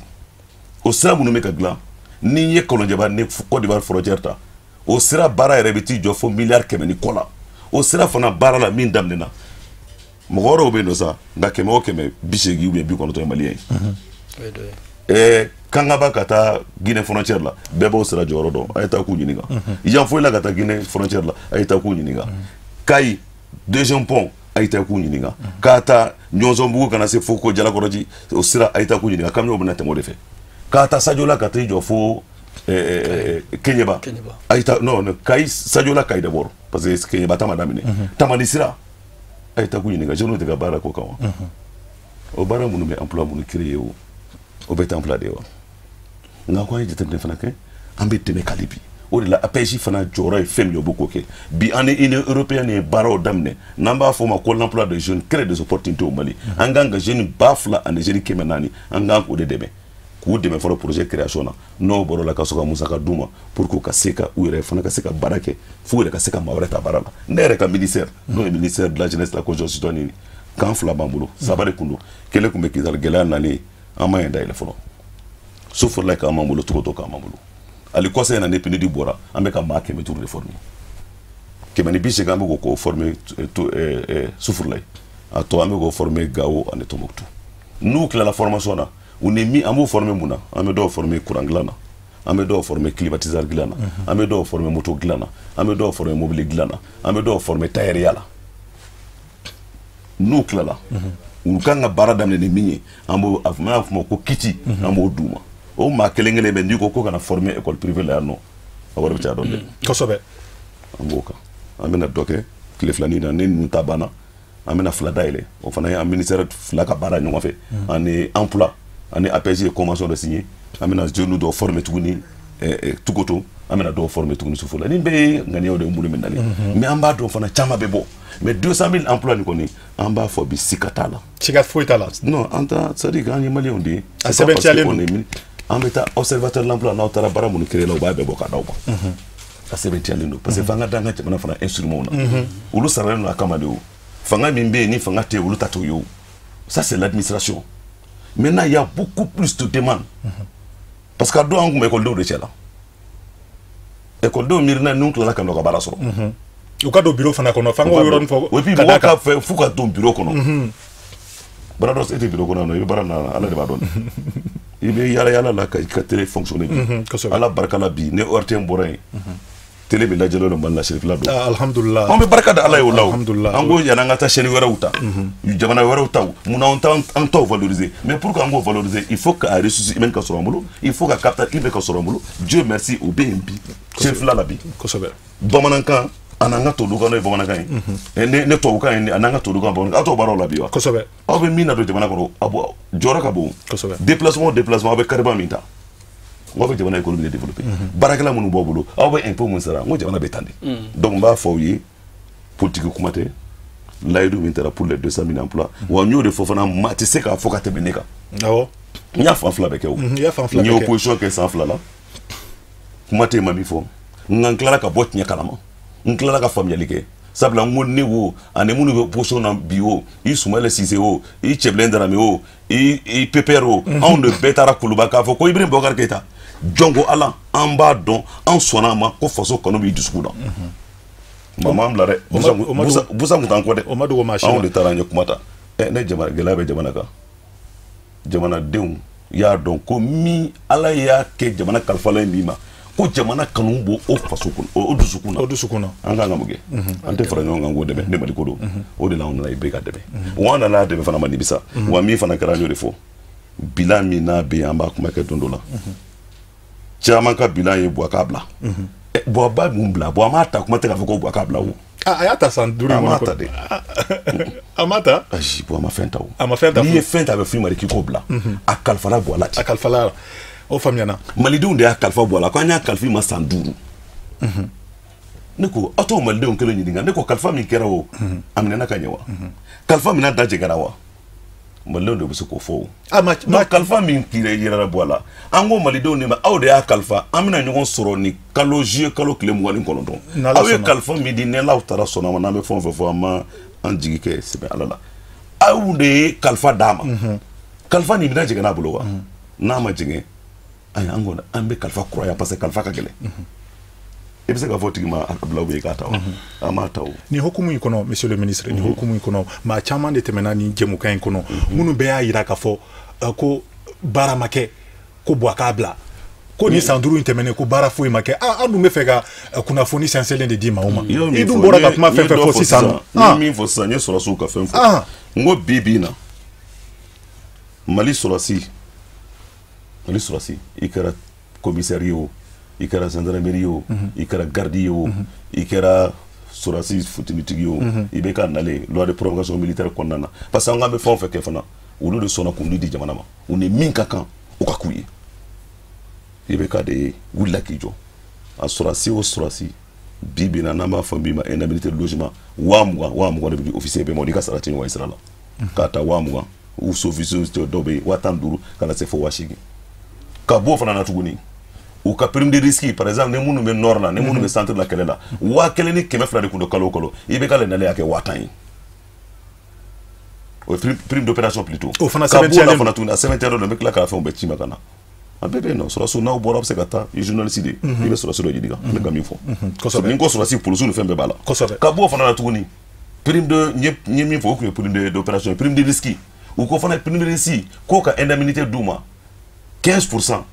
O sira minnu bɛ ka dilan, n'i ye Kɔlɔnjɛba ni Côte d'Ivoire frontière ta, o sira baara yɛrɛ bɛ t'i jɔ fo miliyari 100 ni kɔ la. O sira fana baara la min daminɛna, mɔgɔ wɛrɛw bɛ yen nɔ sa, nka 100 o 180 ou bien 90 ye maliyɛn ye. Kangaba ka taa Guinée frontière la, bɛɛ b'o sira jɔyɔrɔ dɔn, a ye taa k'u ɲininka. Yanfolila ka taa Guinée frontière la, a ye taa k'u ɲininka. Kayi deuxième pont, a ye taa k'u ɲininka. K'a ta Ɲɔnsɔnbugu kana se fo ko Jalakɔrɔji, o sira, a ye taa k'u ɲininka. Camion bɛna tɛmɛ o de fɛ. K'a ta Sadiola ka t'i jɔ fo Keɲeba, a ye taa non Kayi, Sadiola Kayi d'abord, parce que Keɲeba ta ma daminɛ. Tamani sira, a ye taa k'u ɲininka. Jeunes tɛ ka baara ko kan wa? O baara minnu bɛ emploi minnu créer, o bɛɛ tɛ emploi de ye wa? Nka ko an ye jateminɛ fana kɛ, an bɛ dɛmɛ k'ale bi. O de la APJ fana jɔyɔrɔ ye fɛn min ye, o bɛ k'o kɛ bi. An ni Union européenne ye baaraw daminɛ, n'an b'a fɔ o ma ko l'emploi des jeunes crée des opportunités au Mali. An kan ka jeunes 2,000 ani jeunes 400, an kan k'o de dɛmɛ, k'u dɛmɛ fɔlɔ projet création na. N'o bɔra la, ka sɔrɔ ka musaka d'u ma pour que u ka se ka u yɛrɛ fana ka se ka baara kɛ, f'u yɛrɛ ka se ka maa wɛrɛ ta baara la. Ne yɛrɛ ka ministère, n'o ye ministère de la jeunesse, de la cohésion citoyenne, kan 2 b'an bolo, 3 de kun don, kelen kun bɛ Kidali, gɛlɛya nalen, an ma yen dayɛlɛ fɔlɔ. So fɔlɔla k'an b'an bolo, cogo tɔ k'an b'an bolo. Ali kɔsa in na, ni PNUD bɔra, an bɛ ka maa 500 de former, 180 an bɛ k'o former Sufurulayi, a tɔ an bɛ k'o former Gawo ani Tombouctou. N'u tilala formation na, u ni min an b'u former mun na? An bɛ dɔw former courant dilan na, an bɛ dɔw former climatiseur dilan na, an bɛ dɔw former moto dilan na, an bɛ dɔw former mobili dilan na, an bɛ dɔw former tailleur la. N'u tilala, u kan ka baara daminɛ ni min ye, an b'o a n'a fɔ ma ko kit, an b'o d'u ma. O maa kelen kelen bɛ, n'i ko ko kana former école privée la yan nɔ, a wari bɛ caya dɔɔni dɛ. Kosɛbɛ. An b'o kan, an bɛna dɔ kɛ tile filanin na. Ni ninnu ta banna, an bɛna fila dayɛlɛ. O fana ye an ministère fila ka baara ɲɔgɔn fɛ, ani emploi ani APJ ye convention dɔ signé. An bɛna jeunes dɔw former tuguni Tukoto, an bɛna dɔw former tuguni Sufula. Nin bɛɛ ye ŋaniyaw de ye n bolo min nalen, mais an b'a dɔn fana caman bɛ bɔ. Mais 200 000 emplois nin kɔni, an b'a fɔ bi, sika t'a la. Siga foyi t'a la. Non, an ta, c'est à dire k'an ye maliyɛnw de ye. A sɛbɛntiyalen don. An bɛ taa observateur de l'emploi, n'aw taara baara minnu créé la, u b'a bɛɛ bɔ k'a d'aw ma. A sɛbɛntiyalen don, parce que f'an ka da an ka jamana fana instrument na. Olu saralen don a kama de. O fanga min bɛ yen, ni fanga tɛ yen, olu ta t'o ye. O ça, c'est l'administration. Maintenant, il y a beaucoup plus de demandes, parce que a don an tun bɛ ekɔlidenw de cɛ la. Ekɔlidenw miirina n'u tilala ka n'u ka baara sɔrɔ, u ka don bureau fana kɔnɔ, f'an k'o yɔrɔnin fɔ. Et puis mɔgɔw ka fɛ f'u ka don bureau kɔnɔ. Barados, e tɛ bureau kɔnɔ yan nɔ, i bɛ baara min na, Ala de b'a dɔn. I bɛ yala yala la ka i ka télé fonctionner bi. Ala barika la, bi ni ORTM bɔra yen, télé bɛ lajɛlen don Mali la, Serifila don. Alhamdulilah. An bɛ barika da Ala ye o la. O an ko yanni an ka taa chaîne wɛrɛw ta, jamana wɛrɛw ta, munna an t'an an taw valoriser? Mais pour qu'an k'o valoriser, il faut que ressources humaines ka sɔrɔ an bolo, il faut ka capital humain ka sɔrɔ an bolo. Dieu merci, o bɛ yen bi Serifila la bi. Bamanankan a n'an ka tubabukan, n'o ye bamanankan ye, ne tubabukan ye, a n'an ka tubabukan bamanankan, aw t'o baaraw la bi wa? Kosɛbɛ. Aw bɛ min na don jamana kɔnɔ, a bɔ jɔyɔrɔ ka bon. Déplacement o déplacement, aw bɛ carburant min ta, n k'aw bɛ jamana économie de développer. Baarakɛla minnu b'aw bolo, aw bɛ impôt mun sara, n ko jamana bɛ tan de. Donc n b'a fɔ aw ye, politique kuma tɛ, layidu min taara pour les 200 000 emplois, wa n y'o de fɔ fana, maa tɛ se k'a fɔ ka tɛmɛ ne kan. N y'a fan fila bɛɛ kɛ o. I y'a fan fila N ye bɛɛ kɛ. opposition kɛ san 2 la, kuma tɛ yen ma min fɔ, nka n tilala ka bɔ tiɲɛ kalama, n tilala ka faamuyali kɛ, sabula n ko ne wo ani minnu bɛ opposition na bi o, i Sumayila Sise o, i Cɛbilen Darame o, i PPR o, anw de bɛɛ taara Kuluba k'a fɔ ko Ibrahim Boubacar Keïta, jɔn ko Ala, an b'a dɔn, an sɔnna a ma ko faso kanu b'i dusukun na. Maa m'an bila dɛ. Busa kun t'an kɔ dɛ. O ma dogo maa si la. Anw de taara, an ye kuma ta. Ɛ, ne jamana gɛlɛya bɛ jamana kan, jamanadenw y'a dɔn ko min Ala y'a kɛ jamana kalifala ye min ma, ko jamana kanu b'o o faso kɔnɔ, o dusukun na. O dusukun na. An kan ka mun kɛ? An tɛ fara ɲɔgɔn kan k'o dɛmɛ? Ne Mali ko don, o de la anw nana i bɛɛ ka dɛmɛ, wa an nana dɛmɛ fana ma nimisa. Wa min fana kɛra, an y'o de fɔ, bilan min n'a bɛ yen, an b'a kuma kɛ don dɔ la. Caman ka bilan ye Buwa k'a bila. Buwa ba mun bila? Buwa m'a ta, kuma tɛ k'a fɔ ko Buwa k'a bila o. A y'a ta san 5 A m'a kɔnɔ. ta dɛ. A m'a ta. Ayi, Buwa ma fɛn ta o. A ma fɛn ta. N'i ye fɛn ta, a bɛ f'i ma de k'i k'o bila. A kalifala Buwa la ten. A kalifala, o faamuyana. Malidenw de y'a kalifa Buwa la, ko an y'a kalifa i ma san 5. Ne ko aw t'o malidenw kelen ɲininka, ne ko kalifa min kɛra o, a minɛna ka ɲɛ wa? Kalifa minɛ da jɛgɛra wa? Malidenw de bɛ se k'o fɔ o. A ma Donc kalifa min yirala Buwa la, an ko malidenw de ma, aw de y'a kalifa, an bɛna ɲɔgɔn sɔrɔ ni kalo juillet kalo tile 29. N'Ala Aw ye sɔnna. kalifa min di, ni Ala taara sɔnna ma, n'an bɛ fɛn o fɛn fɔ, an ma an jigi kɛ sɛbɛ Ala la. Aw de ye kalifa d'a ma, kalifa nin bɛna jigin n'a bolo wa? N'a ma jigin, ayi, an kɔni an bɛ kalifa kuraya, parce que kalifa ka gɛlɛn. I bɛ se k'a fɔ o tigi ma a bila, ou bien i k'a ta wa? An m'a ta o. Nin hukumu in kɔnɔ, monsieur le ministre, nin hukumu in kɔnɔ, maa caman de tɛmɛna nin jɛmukan in kɔnɔ, minnu bɛɛ y'a yira k'a fɔ ko baara ma kɛ, ko Buwa k'a bila, ko nin san 5 in tɛmɛnen, ko baara foyi ma kɛ. An dun bɛ fɛ ka kunnafoni sɛnsɛnlen de di maaw ma. I dun bɔra ka kuma fɛn fɛn fɔ sisan nɔ. N ye min fɔ sisan, n ye sɔrɔsiw ka fɛn fɔ. N ko bi bi in na, Mali sɔrɔsi, i kɛra commissaire ye o, i kɛra gendarmerie ye o, i kɛra garde ye o, i kɛra sɔrɔsi futinitigi ye o, i bɛ ka nalen loi de programmation militaire kɔnɔna na, parce que an k'an bɛ fɛn o fɛn kɛ fana, olu de sɔnna k'u di jamana ma, u ni min ka kan, o ka k'u ye. I bɛ ka de wulila k'i jɔ, a sɔrɔsi o sɔrɔsi, bi bi in na, n'an b'a fɔ min ma indemnité de logement, 20 000, 20 000 de bɛ di officier bɛɛ ma. O n'i ka sara tɛ ɲɔgɔn ye sira la, k'a ta 20 000, u sous-officier dɔw bɛ yen 15 000, ka na se fo 8 000. Ka bɔ o fana na tuguni, u ka prime de risque, par exemple ni minnu bɛ nord la, ni minnu bɛ centre la kɛlɛ la, 1200 de tun don kalo o kalo, i bɛ k'ale nalen y'a kɛ 10 000 ye. O ye prime d'opération plutôt. O fana Ka b'o la sɛbɛntiyalen fana tuguni, a sɛbɛntiyalen don. N bɛ tila k'a fɛnw bɛɛ ci ma ka na. A bɛɛ bɛ yen nɔ. Sɔrɔdasiw, n'aw bɔra, a bɛ se ka taa, i journaliste de, i bɛ sɔrɔdasi dɔ ɲininka n bɛ ka min fɔ. Ni n ko sɔrɔdasi, polisiw ni fɛn bɛɛ b'a la. Ka bɔ o fana na tuguni, prime de, n ye min fɔ, o tun ye prime d'opération, prime de risque. U ko fana prime de risque k'o ka indemnité d'u ma 15%.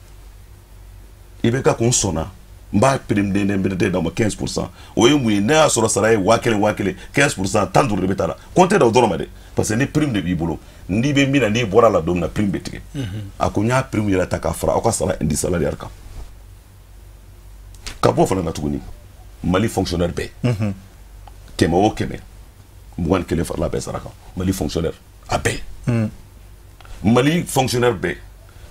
I bɛ ka kun sɔnna, n b'a prime d'indemnité d'aw ma 15%. O ye mun ye? N'a y'a sɔrɔ sara ye 1000 1000, 15%, 15 de bɛ taa la. Compte da o dɔrɔn ma dɛ, parce que ni prime de b'i bolo, n'i bɛ min na, n'i bɔra la don min na, prime bɛ tigɛ. A ko n y'a prime yɛrɛ ta k'a fara aw ka sara indice salarial kan. Ka bɔ o fana na tuguni, Mali fonctionnaire bɛɛ, 100 o 100, 21 farala bɛɛ sara kan. Mali fonctionnaire a bɛɛ, Mali fonctionnaire bɛɛ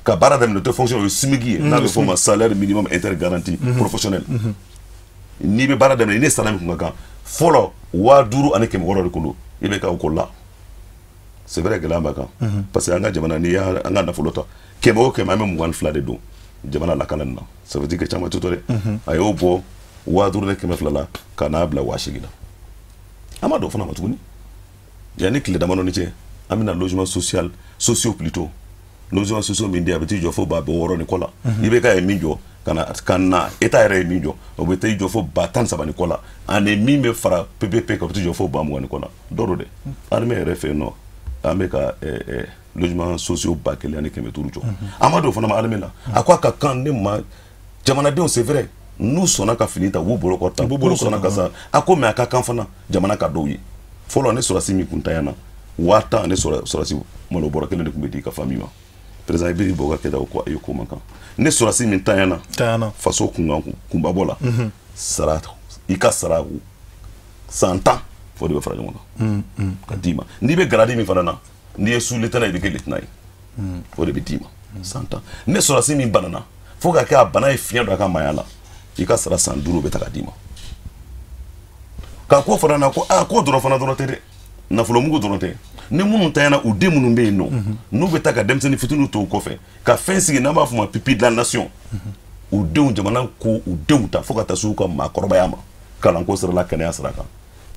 ka baara daminɛ, o tɛ fonctionnaire, o ye SMIG ye, n'a bɛ f'o ma salaire minimum intergaranti professionnel. N'i bɛ baara daminɛ, i ni sara min kun ka kan fɔlɔ, 5600 de kun don. I bɛ ka o ko la, c'est vrai, gɛlɛya b'a kan, parce que an ka jamana, n'i y'a an ka nafolo ta, 100 o 100, an bɛ 22 de don jamana lakana nin na. Ça veut dire que caman tɛ to dɛ. A y'o bɔ 5200 la ka n'a bila 8000 la. An ma don o fana ma tuguni. Yanni tile damadɔni cɛ, an bɛna logement social, sociaux plutôt, logement sociaux min di, a bɛ t'i jɔ fo 6000 ni kɔ la. I bɛ ka ye min jɔ ka na, ka na état yɛrɛ ye min jɔ, o bɛ t'i jɔ fo 13 000 ni kɔ la, ani min bɛ fara PPP kan, o bɛ t'i jɔ fo 20 000 ni kɔ la. Dɔ don dɛ. Armée yɛrɛ fɛ yen nɔ, an bɛ ka logement sociaux 1500 jɔ. An ma don o fana ma armée la. A ko a ka kan ne ma jamanadenw, c'est vrai, n'u sɔnna ka fini ta, u b'u bolo kɔrɔta, n'u sɔnna ka sa. A ko mais a ka kan fana jamana ka dɔw ye. Fɔlɔ, ne sɔrɔdasi min kun tanyana, 10 000 ne sɔrɔdasi malo bɔrɔ kelen de tun bɛ di i ka famille ma. Président Ibrahim Boubacar Keïta ko ayi, ko man kan. Ne sɔrɔdasi min tanyana faso kunkan kunbabɔ la, sara i ka sara san 10 fo de bɛ fara ɲɔgɔn kan ka d'i ma. N'i bɛ grade min fana na, n'i ye sous lieutenant, i bɛ kɛ lieutenant ye, o de bɛ d'i ma san 10. Ne sɔrɔdasi min banana fo ka kɛ a bana ye fiɲɛ don a ka maaya la, i ka sara san 5 bɛ ta ka d'i ma. Ka ko fana na ko aa, ko dɔrɔn fana dɔrɔn tɛ dɛ, nafolomugu dɔrɔn tɛ. Ni minnu tanyana, u den minnu bɛ yen nɔ, n'u bɛ taa ka denmisɛnnin fitininw to u kɔfɛ ka fɛn sigi n'an b'a fɔ ma pupille de la nation, u denw, jamana ko u denw ta fo ka taa se u ka maakɔrɔbaya ma, kalanko sira la, kɛnɛya sira kan.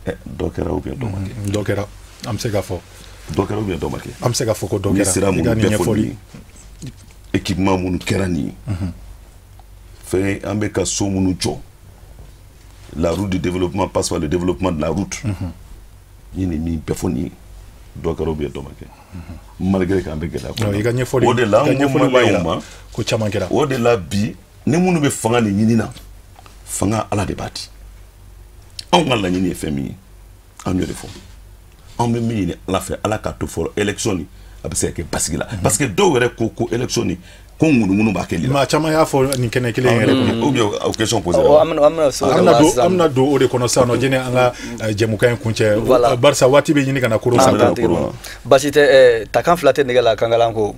Dɔ kɛra ou bien dɔ ma kɛ? Dɔ kɛra, an bɛ se k'a fɔ. Dɔ kɛra ou bien dɔ ma kɛ? An bɛ se k'a fɔ ko dɔ kɛra. Ni sira minnu bɛɛ fɔ nin ye, équipement minnu kɛra nin ye, fɛn an bɛ ka so minnu jɔ, la route du développement passe par le développement de la route. Ni nin min bɛɛ fɔ nin ye, dɔ kɛra ou bien dɔ ma kɛ? Malgré k'an bɛ gɛlɛya kɔnɔ. I ka ɲɛfɔli, o de la an ko maliyɛnw ma ko caman kɛra. O de la bi, ni minnu bɛ fanga nin ɲini na, fanga Ala de b'a di. Anw ka laɲini ye fɛn min ye, an y'o de fɔ. Anw bɛ min ɲini Ala fɛ, Ala k'a to fɔlɔ, élection nin a bɛ se ka kɛ basigi la, parce que dɔw yɛrɛ ko ko élection nin ko ŋunuŋunu b'a kɛ. Maa caman y'a fɔ nin kɛnɛ kelen yɛrɛ kɔnɔ. Ou bien o question posée. An bɛna se o de ma sisan. An bɛna don o de kɔnɔ sisan nɔ, jɛnɛ an ka jɛmukan in kuncɛ, barisa waati bɛ ɲini ka na koron sa. Baasi tɛ, takan fila tɛ nɛgɛ la kankalan ko.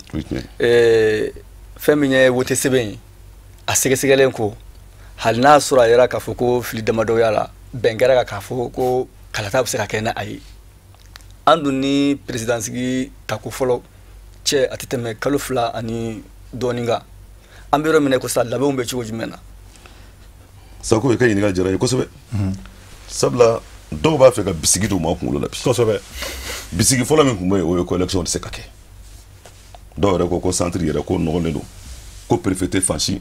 Fɛn min ye wote sɛbɛn ye, a sɛgɛsɛgɛlen ko, hali n'a sɔrɔ a yɛrɛ k'a fɔ ko fili damadɔ y'a la, bɛn kɛra k'a fɔ ko kalata bɛ se ka kɛ n'a ye. An dun ni présidence tako fɔlɔ cɛ, a tɛ tɛmɛ kalo 2 ani dɔɔnin kan. An bɛ yɔrɔ min na ko sisan, labɛnw bɛ cogo jumɛn na? Sako, i ka ɲininkali diyara n ye kosɛbɛ, sabula dɔw b'a fɛ ka bisigi don maa kunkolo la bi. Kosɛbɛ. Bisigi fɔlɔ min tun bɛ yen, o ye ko élection tɛ se ka kɛ. Dɔw yɛrɛ ko centre yɛrɛ ko nɔgɔlen don, ko préfet tɛ fan si.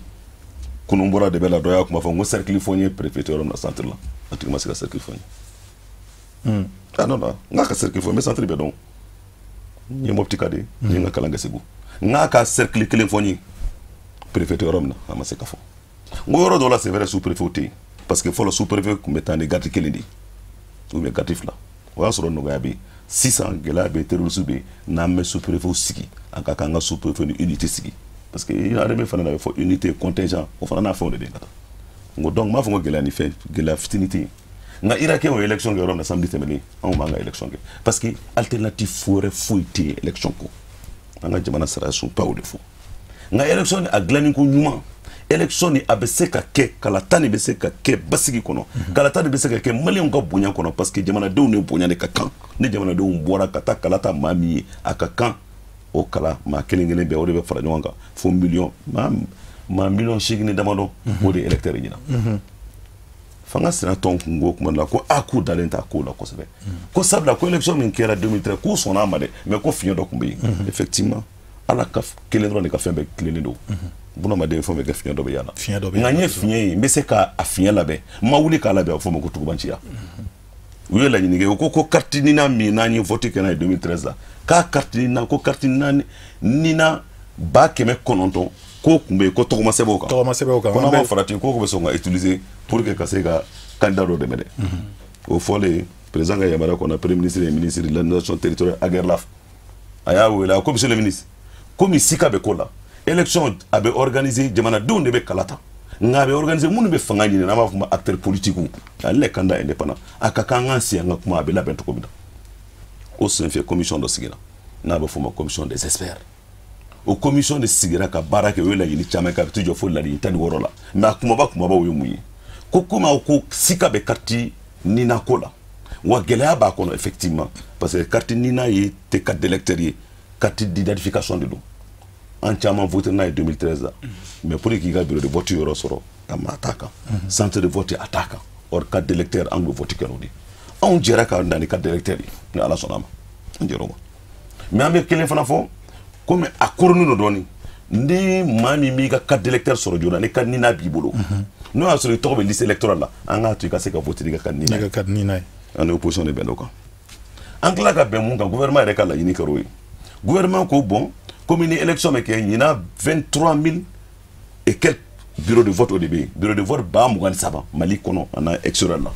Kunun bɔra de bɛ la, dɔ y'a kuma fɔ, n ko cercle fɔ n ye préfet tɛ yɔrɔ min na centre la, a tigi ma se ka cercle fɔ n ye. Ah non non, n k'a ka cercle fɔ n bɛ centre bɛɛ dɔn. N ye Mopti ka de ye, n ye n ka kalan kɛ Segu. N k'a ka cercle kelen fɔ n ye préfet tɛ yɔrɔ min na, a ma se ka fɔ. N ko yɔrɔ dɔw la, c'est vrai, sous préfet tɛ yen, parce que fɔlɔ sous préfet tun bɛ taa ni garde kelen de ye ou bien garde fila, o y'a sɔrɔ nɔgɔya bɛ yen. Sisan gɛlɛya bɛ yen, terroriste bɛ yen. N'an bɛ sous préfet sigi, a ka kan an ka sous préfet ni unité sigi, parce que armée fana na, a bɛ fɔ unité contingent, o fana n'a fɛnw de bɛ yen ka taa. N ko donc n b'a fɔ ko gɛlɛya ni fɛn gɛlɛya fitinin tɛ yen. Nka Irakien o ye élection kɛ yɔrɔ min na samedi tɛmɛnen, anw b'an ka élection kɛ, parce que alternative wɛrɛ foyi tɛ yen élection kɔ. An ka jamana sariya sunbaw de fɔ. Nka élection ni a dilanni ko ɲuman, élection ni a bɛ se ka kɛ, kalata ni bɛ se ka kɛ basigi kɔnɔ, kalata ni bɛ se ka kɛ maliyɛnw ka bonya kɔnɔ, parce que jamanadenw ni bonya de ka kan. Ni jamanadenw bɔra ka taa kalata maa min ye, a ka kan o kala maa kelen kelen bɛɛ, o de bɛ fara ɲɔgɔn kan fo miliyɔn maa 8 miliyɔn ni damadɔ, o de ye électeur ɲina. Fanga sina tɔn kun ko kuma la ko a k'u dalen t'a ko la kosɛbɛ, ko sabula ko élection min kɛra 2013, k'u sɔnna a ma dɛ, mais ko fiɲɛ dɔ tun bɛ yen. Effectivement, Ala ka kelen dɔrɔn de ka fɛn bɛɛ tilennen don. Bunamaden fɛn bɛ kɛ fiɲɛ dɔ bɛ yaala. Nka n ye fiɲɛ ye, n bɛ se k'a fiɲɛ labɛn, n ma wuli k'a labɛn, a bɛ fɔ o ma ko tugubanciya. U ye laɲini kɛ, u ko ko carte NINA min n'an ye vote kɛ n'a ye 2013 la, k'a carte NINA, ko carte NINA 900,000 k'o tun bɛ yen, ko tɔgɔma sɛbɛn o kan. Tɔgɔma sɛbɛn o kan. Ko n'an ma farati k'o bɛ sɔn ka utiliser pour que ka se ka candidat dɔ dɛmɛ dɛ. O fɔlen, président ka yamaruya kɔnɔ, premier ministre ye ministre de l'administration territoriale Aguerlaf, a y'a wele, a ko monsieur le ministre, komi sika bɛ ko la, élection a bɛ organiser, jamanadenw de bɛ kala ta, nka a bɛ organiser minnu bɛ fanga ɲini, n'an b'a fɔ ma acteur politique, ale le candidat indépendant, a ka kan k'an sigi an ka kuma a bɛ labɛn cogo min na. O senfɛ commission dɔ sigira n'a bɛ fɔ o ma commission des experts. O commission de sigira ka baara kɛ, o ye laɲini caman kɛ, a bɛ t'i jɔ fo laɲini 16 la. Mais a kumaba kumabaw ye mun ye? Ko komi aw ko sika bɛ carte NINA ko la, wa gɛlɛya b'a kɔnɔ effectivement, parce que carte NINA ye tɛ carte d'électeur ye, carte d'identification de don. An caman voté n'a ye 2013 la, mais pour k'i ka bureau de vote yɔrɔ sɔrɔ, a ma t'a kan, centre de vote a t'a kan. Or carte d'électeur, an bɛ vote kɛ n'o de ye. Anw jɛra ka na ni carte d'électeur ye, ni Ala sɔnna a ma, an jɛra o ma. Mais an bɛ kelen fana fɔ, komi a koronnen don dɔɔni, ni maa min b'i ka carte d'électeur sɔrɔ joona, ni carte NINA b'i bolo, n'o y'a sɔrɔ i tɔgɔ bɛ liste électorale la, an k'a to i ka se ka voter n'i ka carte NINA ye. Carte NINA ye. An ni opposition de bɛnn'o kan. An tila ka bɛn mun kan, gouvernement yɛrɛ ka laɲini kɛra o ye. Gouvernement ko bon, komi ni élection bɛ kɛ ɲinan, 23 000 et quelques bureaux de vote o de bɛ yen, bureau de vote 23 000 Mali kɔnɔ a n'a extérieur la,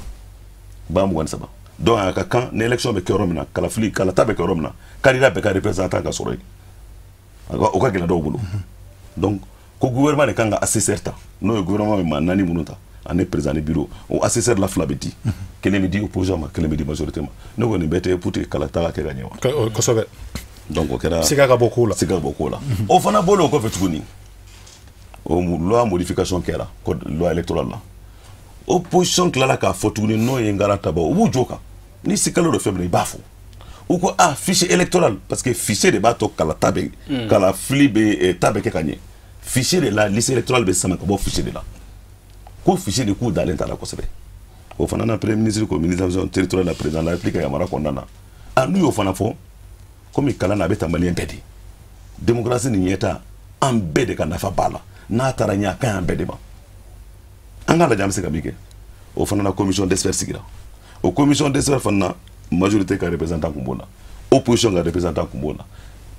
23 000. Donc a ka kan ni élection bɛ kɛ yɔrɔ min na, kalafili kalata bɛ kɛ yɔrɔ min na, candidat bɛɛ ka représentant ka sɔrɔ yen, o ka gɛlɛn dɔw bolo. Donc ko gouvernement de kan ka assesseur ta, n'o ye gouvernement bɛ maa naani minnu ta ani président ni bureau, o assesseur la fila bɛ di, kelen bɛ di opposition ma, kelen bɛ di majorité ma. Ne ko nin bɛɛ tɛ pour que kalata ka kɛ ka ɲɛ wa? Kosɛbɛ. Donc o kɛra sika ka bɔ ko la. Sika ka bɔ ko la. O fana bɔlen o kɔfɛ tuguni, o loi modification kɛra code loi électorale la. Opposition tilala k'a fɔ tuguni, n'o ye ngara taba, u b'u jɔ kan, ni sikalen don fɛn min na i b'a fɔ. U ko ah, fichier électoral, parce que fichier de b'a to kalata bɛ kalafili bɛ ta bɛ kɛ ka ɲɛ. Fichier de la, liste électorale bɛ sama ka bɔ fichier de la. Ko fichier de k'u dalen t'a la kosɛbɛ. O fana na, premier ministre ko ministre de l'administration territoriale la, président de la république ka yamaruya kɔnɔna na, ah, n'u y'o fana fɔ, komi kalan na a bɛ ta maliyɛn bɛɛ de, démocratie ni ɲɛta, an bɛɛ de ka nafa b'a la, n'a taara ɲɛ a ka ɲi an bɛɛ de ma. An k'a lajɛ an bɛ se ka min kɛ. O fana na, commission d'experts sigira. O commission d'experts fana na, majorité ka représentant kun b'o la, opposition ka représentant kun b'o la,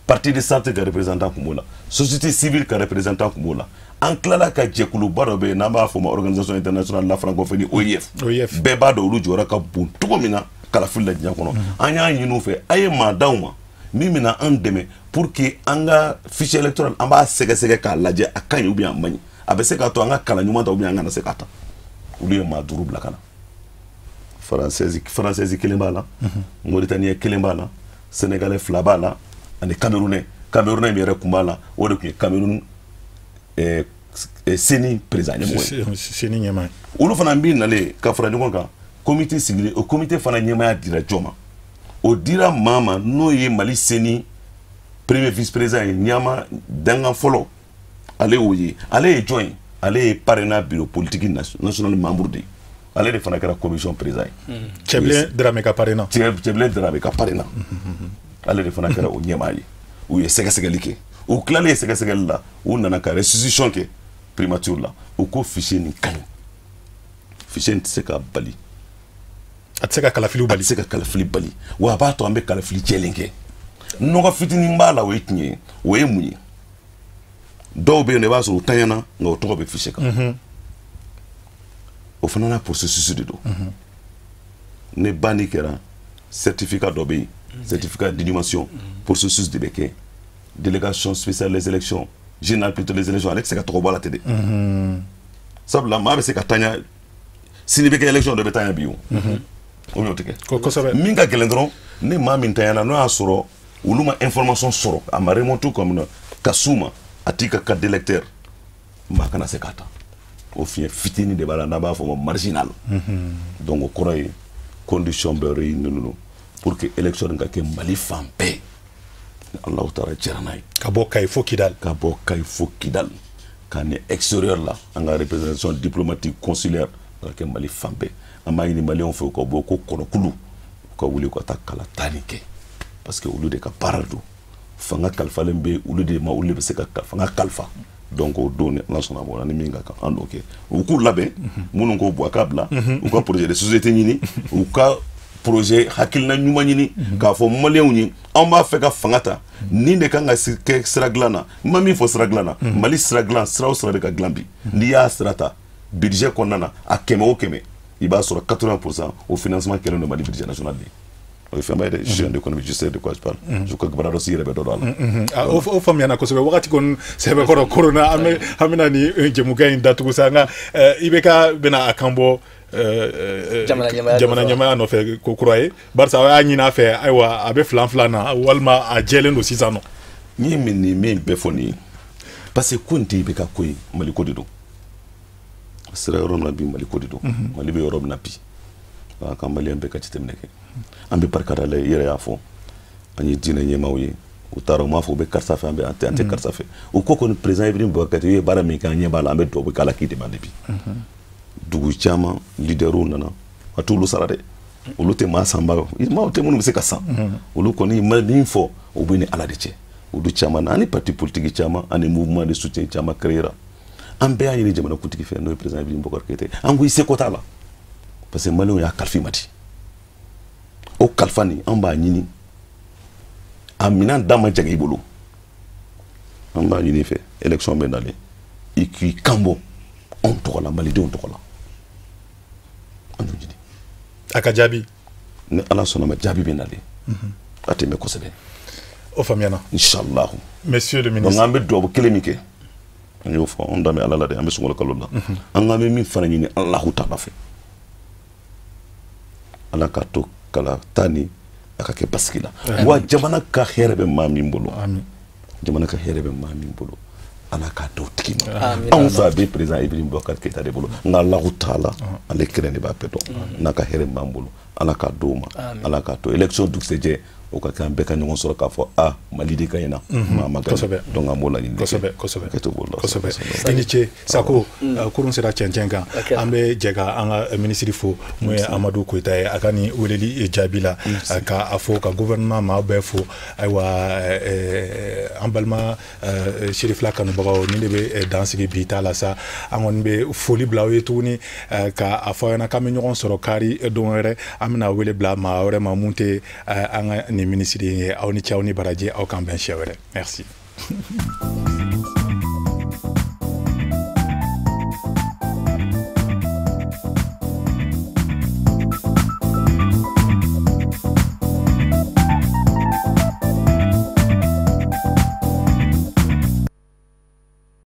parti de centre ka représentant kun b'o la, société civile ka représentant kun b'o la. An tilala ka jɛkuluba dɔ bɛ yen n'an b'a fɔ o ma organisation internationale la francophonie, OIF. OIF. Bɛɛ b'a dɔn olu jɔyɔrɔ ka bon cogo min na kalafili la diɲɛ kɔnɔ. An y'a ɲini u fɛ, a ye maa d'anw ma min bɛna an dɛmɛ pour que an ka fichier électoral an b'a sɛgɛsɛgɛ k'a lajɛ, a ka ɲi ou bien a man ɲi, a bɛ se k'a to an ka kalan ɲuman ta ou bien an kana se k'a ta. Olu ye maa 5 bila ka na. Française kelen b'a la, Mauritanien kelen b'a la, Sénégalais 2 b'a la, ani Camerounais. Camerounais min yɛrɛ kun b'a la, o de tun ye Cameroun CENI président ɲɛmɔgɔ ye. CENI ɲɛmaa ye. Olu fana min nalen ka fara ɲɔgɔn kan, comité sigilen, o comité fana ɲɛmaaya dira jɔn ma? O dira maa ma n'o ye Mali CENI premier vice président ye, ɲama dangan fɔlɔ, ale y'o ye. Ale ye jɔn ye? Ale ye PARENA bureau politique national membre de ye. Ale de fana kɛra commission président ye. Cɛbilen Dramé ka PARENA. Cɛbilen Dramé ka PARENA. Ale de fana kɛra o ɲɛmaa ye. U ye sɛgɛsɛgɛli kɛ. U tilalen sɛgɛsɛgɛli la, u nana ka restitution kɛ primature la. U ko fichier nin ka ɲi. Fichier nin tɛ se ka bali. A tɛ se ka kalafiliw bali. A tɛ se ka kalafili bali. Wa a b'a to an bɛ kalafili jɛlen kɛ. Nɔgɔ fitinin b'a la, o ye tiɲɛ ye. O ye mun ye? Dɔw bɛ yen nɔ, i b'a sɔrɔ u tanyana, nka o tɔgɔ bɛ fichier kan. O fana n'a processus de don. Ni banni kɛra, certificat dɔ bɛ yen, certificat d'inhumation, processus de bɛ kɛ. Délégation spéciale des élections, général plutôt des élections, ale tɛ se ka tɔgɔ bɔ a la ten dɛ. Sabula maa bɛ se ka tanya sini, bɛ kɛ élection dɔ bɛ tanya bi o. O y'o tɛ kɛ. Kosɛbɛ. Min ka gɛlɛn dɔrɔn, ni maa min tanyana, n'o y'a sɔrɔ olu ma information sɔrɔ, a ma remonter comme ka s'u ma, a t'i ka carte d'électeur, maa kana se k'a ta. O fiɲɛ fitinin de b'a la n'an b'a fɔ o ma marginal. Donc o kɔrɔ ye condition bɛɛ réunies don pour que élection ka kɛ Mali fan bɛɛ. Ni Alahu taala jɛra n'a ye. Ka bɔ Kayi fo Kidal. Ka bɔ Kayi fo Kidal. Ka ni extérieur la, an ka représentation diplomatique consulaire ka kɛ Mali fan bɛɛ. An b'a ɲini maliyɛnw fɛ u ka bɔ ko kɔnɔkulu, u ka wuli u ka taa kala ta nin kɛ. Parce que olu de ka baara don. Fanga kalifalen bɛ olu de ma, olu de bɛ se ka fanga kalifa Donc o don ni Ala sɔnna ma, ni min ka kan an d'o kɛ. U k'u labɛn, minnu k'o bɔ a k'a bila, u ka projet de société ɲini, u ka projet hakilina ɲuman ɲini k'a fɔ maliyɛnw ye anw b'a fɛ ka fanga ta, nin de kan ka kɛ sira dilan na. N ma min fɔ sira dilan na, Mali sira dilan, sira o sira de ka dilan bi, n'i y'a sira ta budget kɔnɔna na, a 100 o 100, i b'a sɔrɔ 80% o financement kɛlen don Mali budget national de ye. O ye fɛnba ye dɛ. Je suis un économiste, je sais de quoi je parle. Je crois que Barados yɛrɛ bɛ dɔ dɔn a la. O faamuyana kosɛbɛ. Wagati kɔni sɛbɛkɔrɔ korona, an bɛna nin jɛmukan in datugu sa, nka IBK bɛna a kan bɔ jamana ɲɛmaaya nɔfɛ ko kura ye, barisa aw y'a ɲini a fɛ, ayiwa a bɛ filan na walima a jɛlen don sisan nɔ. N ye nin min bɛɛ fɔ nin ye, parce que ko in tɛ IBK ko ye, Mali ko de don. A sera yɔrɔ min na bi, Mali ko de don. Mali bɛ yɔrɔ min na bi, a ka maliyɛn bɛɛ ka jateminɛ kɛ. An bɛ barika da la, i yɛrɛ y'a fɔ, an ye diinɛ ɲɛmaaw ye, u taara u m'a fɔ u bɛ karisa fɛ, an tɛ karisa fɛ. U ko kɔni président Ibrahim Boubacar Keïta, i ye baara min kɛ, an ɲɛ b'a la, an bɛ dugawu kɛ Ala k'i dɛmɛ hali bi. Dugu caman leaderw nana, a t'olu sara dɛ, olu tɛ maa sanba, maaw tɛ minnu bɛ se ka san, olu kɔni ma min fɔ o bɛ ni Ala de cɛ. Olu caman na, ani parti politique caman, ani mouvement de soutien caman créera. An bɛɛ y'a ɲini jamanakuntigi fɛ, n'o ye président Ibrahim Boubacar Keïta, an ko i seko t'a la, parce que maliyɛnw y'a kalifa i ma di. O kalifa nin, an b'a ɲini, a minɛn da ma jɛgɛ i bolo, an b'a ɲini i fɛ, élection bɛ nalen, i k'i kan bɔ anw tɔgɔ la, malidenw tɔgɔ la, an y'o ɲini. A ka jaabi, ni Ala sɔnna ma, jaabi bɛ nalen, a tɛ mɛn kosɛbɛ. O faamuyana. Inchallah. Monsieur le ministre. Donc an bɛ dugawu kelen min kɛ, an y'o fɔ, anw dan bɛ Ala la dɛ, an bɛ sunkalo kalo la, an k'an bɛ min fana ɲini Alahu taala fɛ, Ala k'a to kala ta ni a ka kɛ basigi la. Wa jamana ka hɛrɛ bɛ maa min bolo, jamana ka hɛrɛ bɛ maa min bolo, Ala k'a d'o tigi ma. Anw fɛ a bɛ président Ibrahim Boubacar Keïta de bolo, nka Alahu taala ale kelen de b'a bɛɛ dɔn, n'a ka hɛrɛ b'an bolo, Ala k'a d'o ma, Ala k'a to élection dugusɛjɛ o ka kan bɛɛ ka ɲɔgɔn sɔrɔ k'a fɔ a Mali de ka ɲi na, maa ma gagne. Donc an b'o laɲini de kɛ. Kosɛbɛ kosɛbɛ. I ni ce Sako, kurun sera cɛncɛn kan, an bɛ jɛ ka an ka minisiri fo, mun ye Amadu Koyita ye, a ka nin weleli jaabi la, ka a fo, ka gouvernement maa bɛɛ fo. Ayiwa an balima Sirifila kanubagaw, nin de bɛ dan sigi bi ta la sa. An kɔni bɛ foli bila aw ye tuguni, ka a fɔ aw ɲɛna k'an bɛ ɲɔgɔn sɔrɔ kari don wɛrɛ, an bɛna wele bila maa wɛrɛ ma mun tɛ an ka nin minisiri ye. Aw ni ce, aw ni baraji, aw k'an bɛn siɲɛ wɛrɛ. Merci.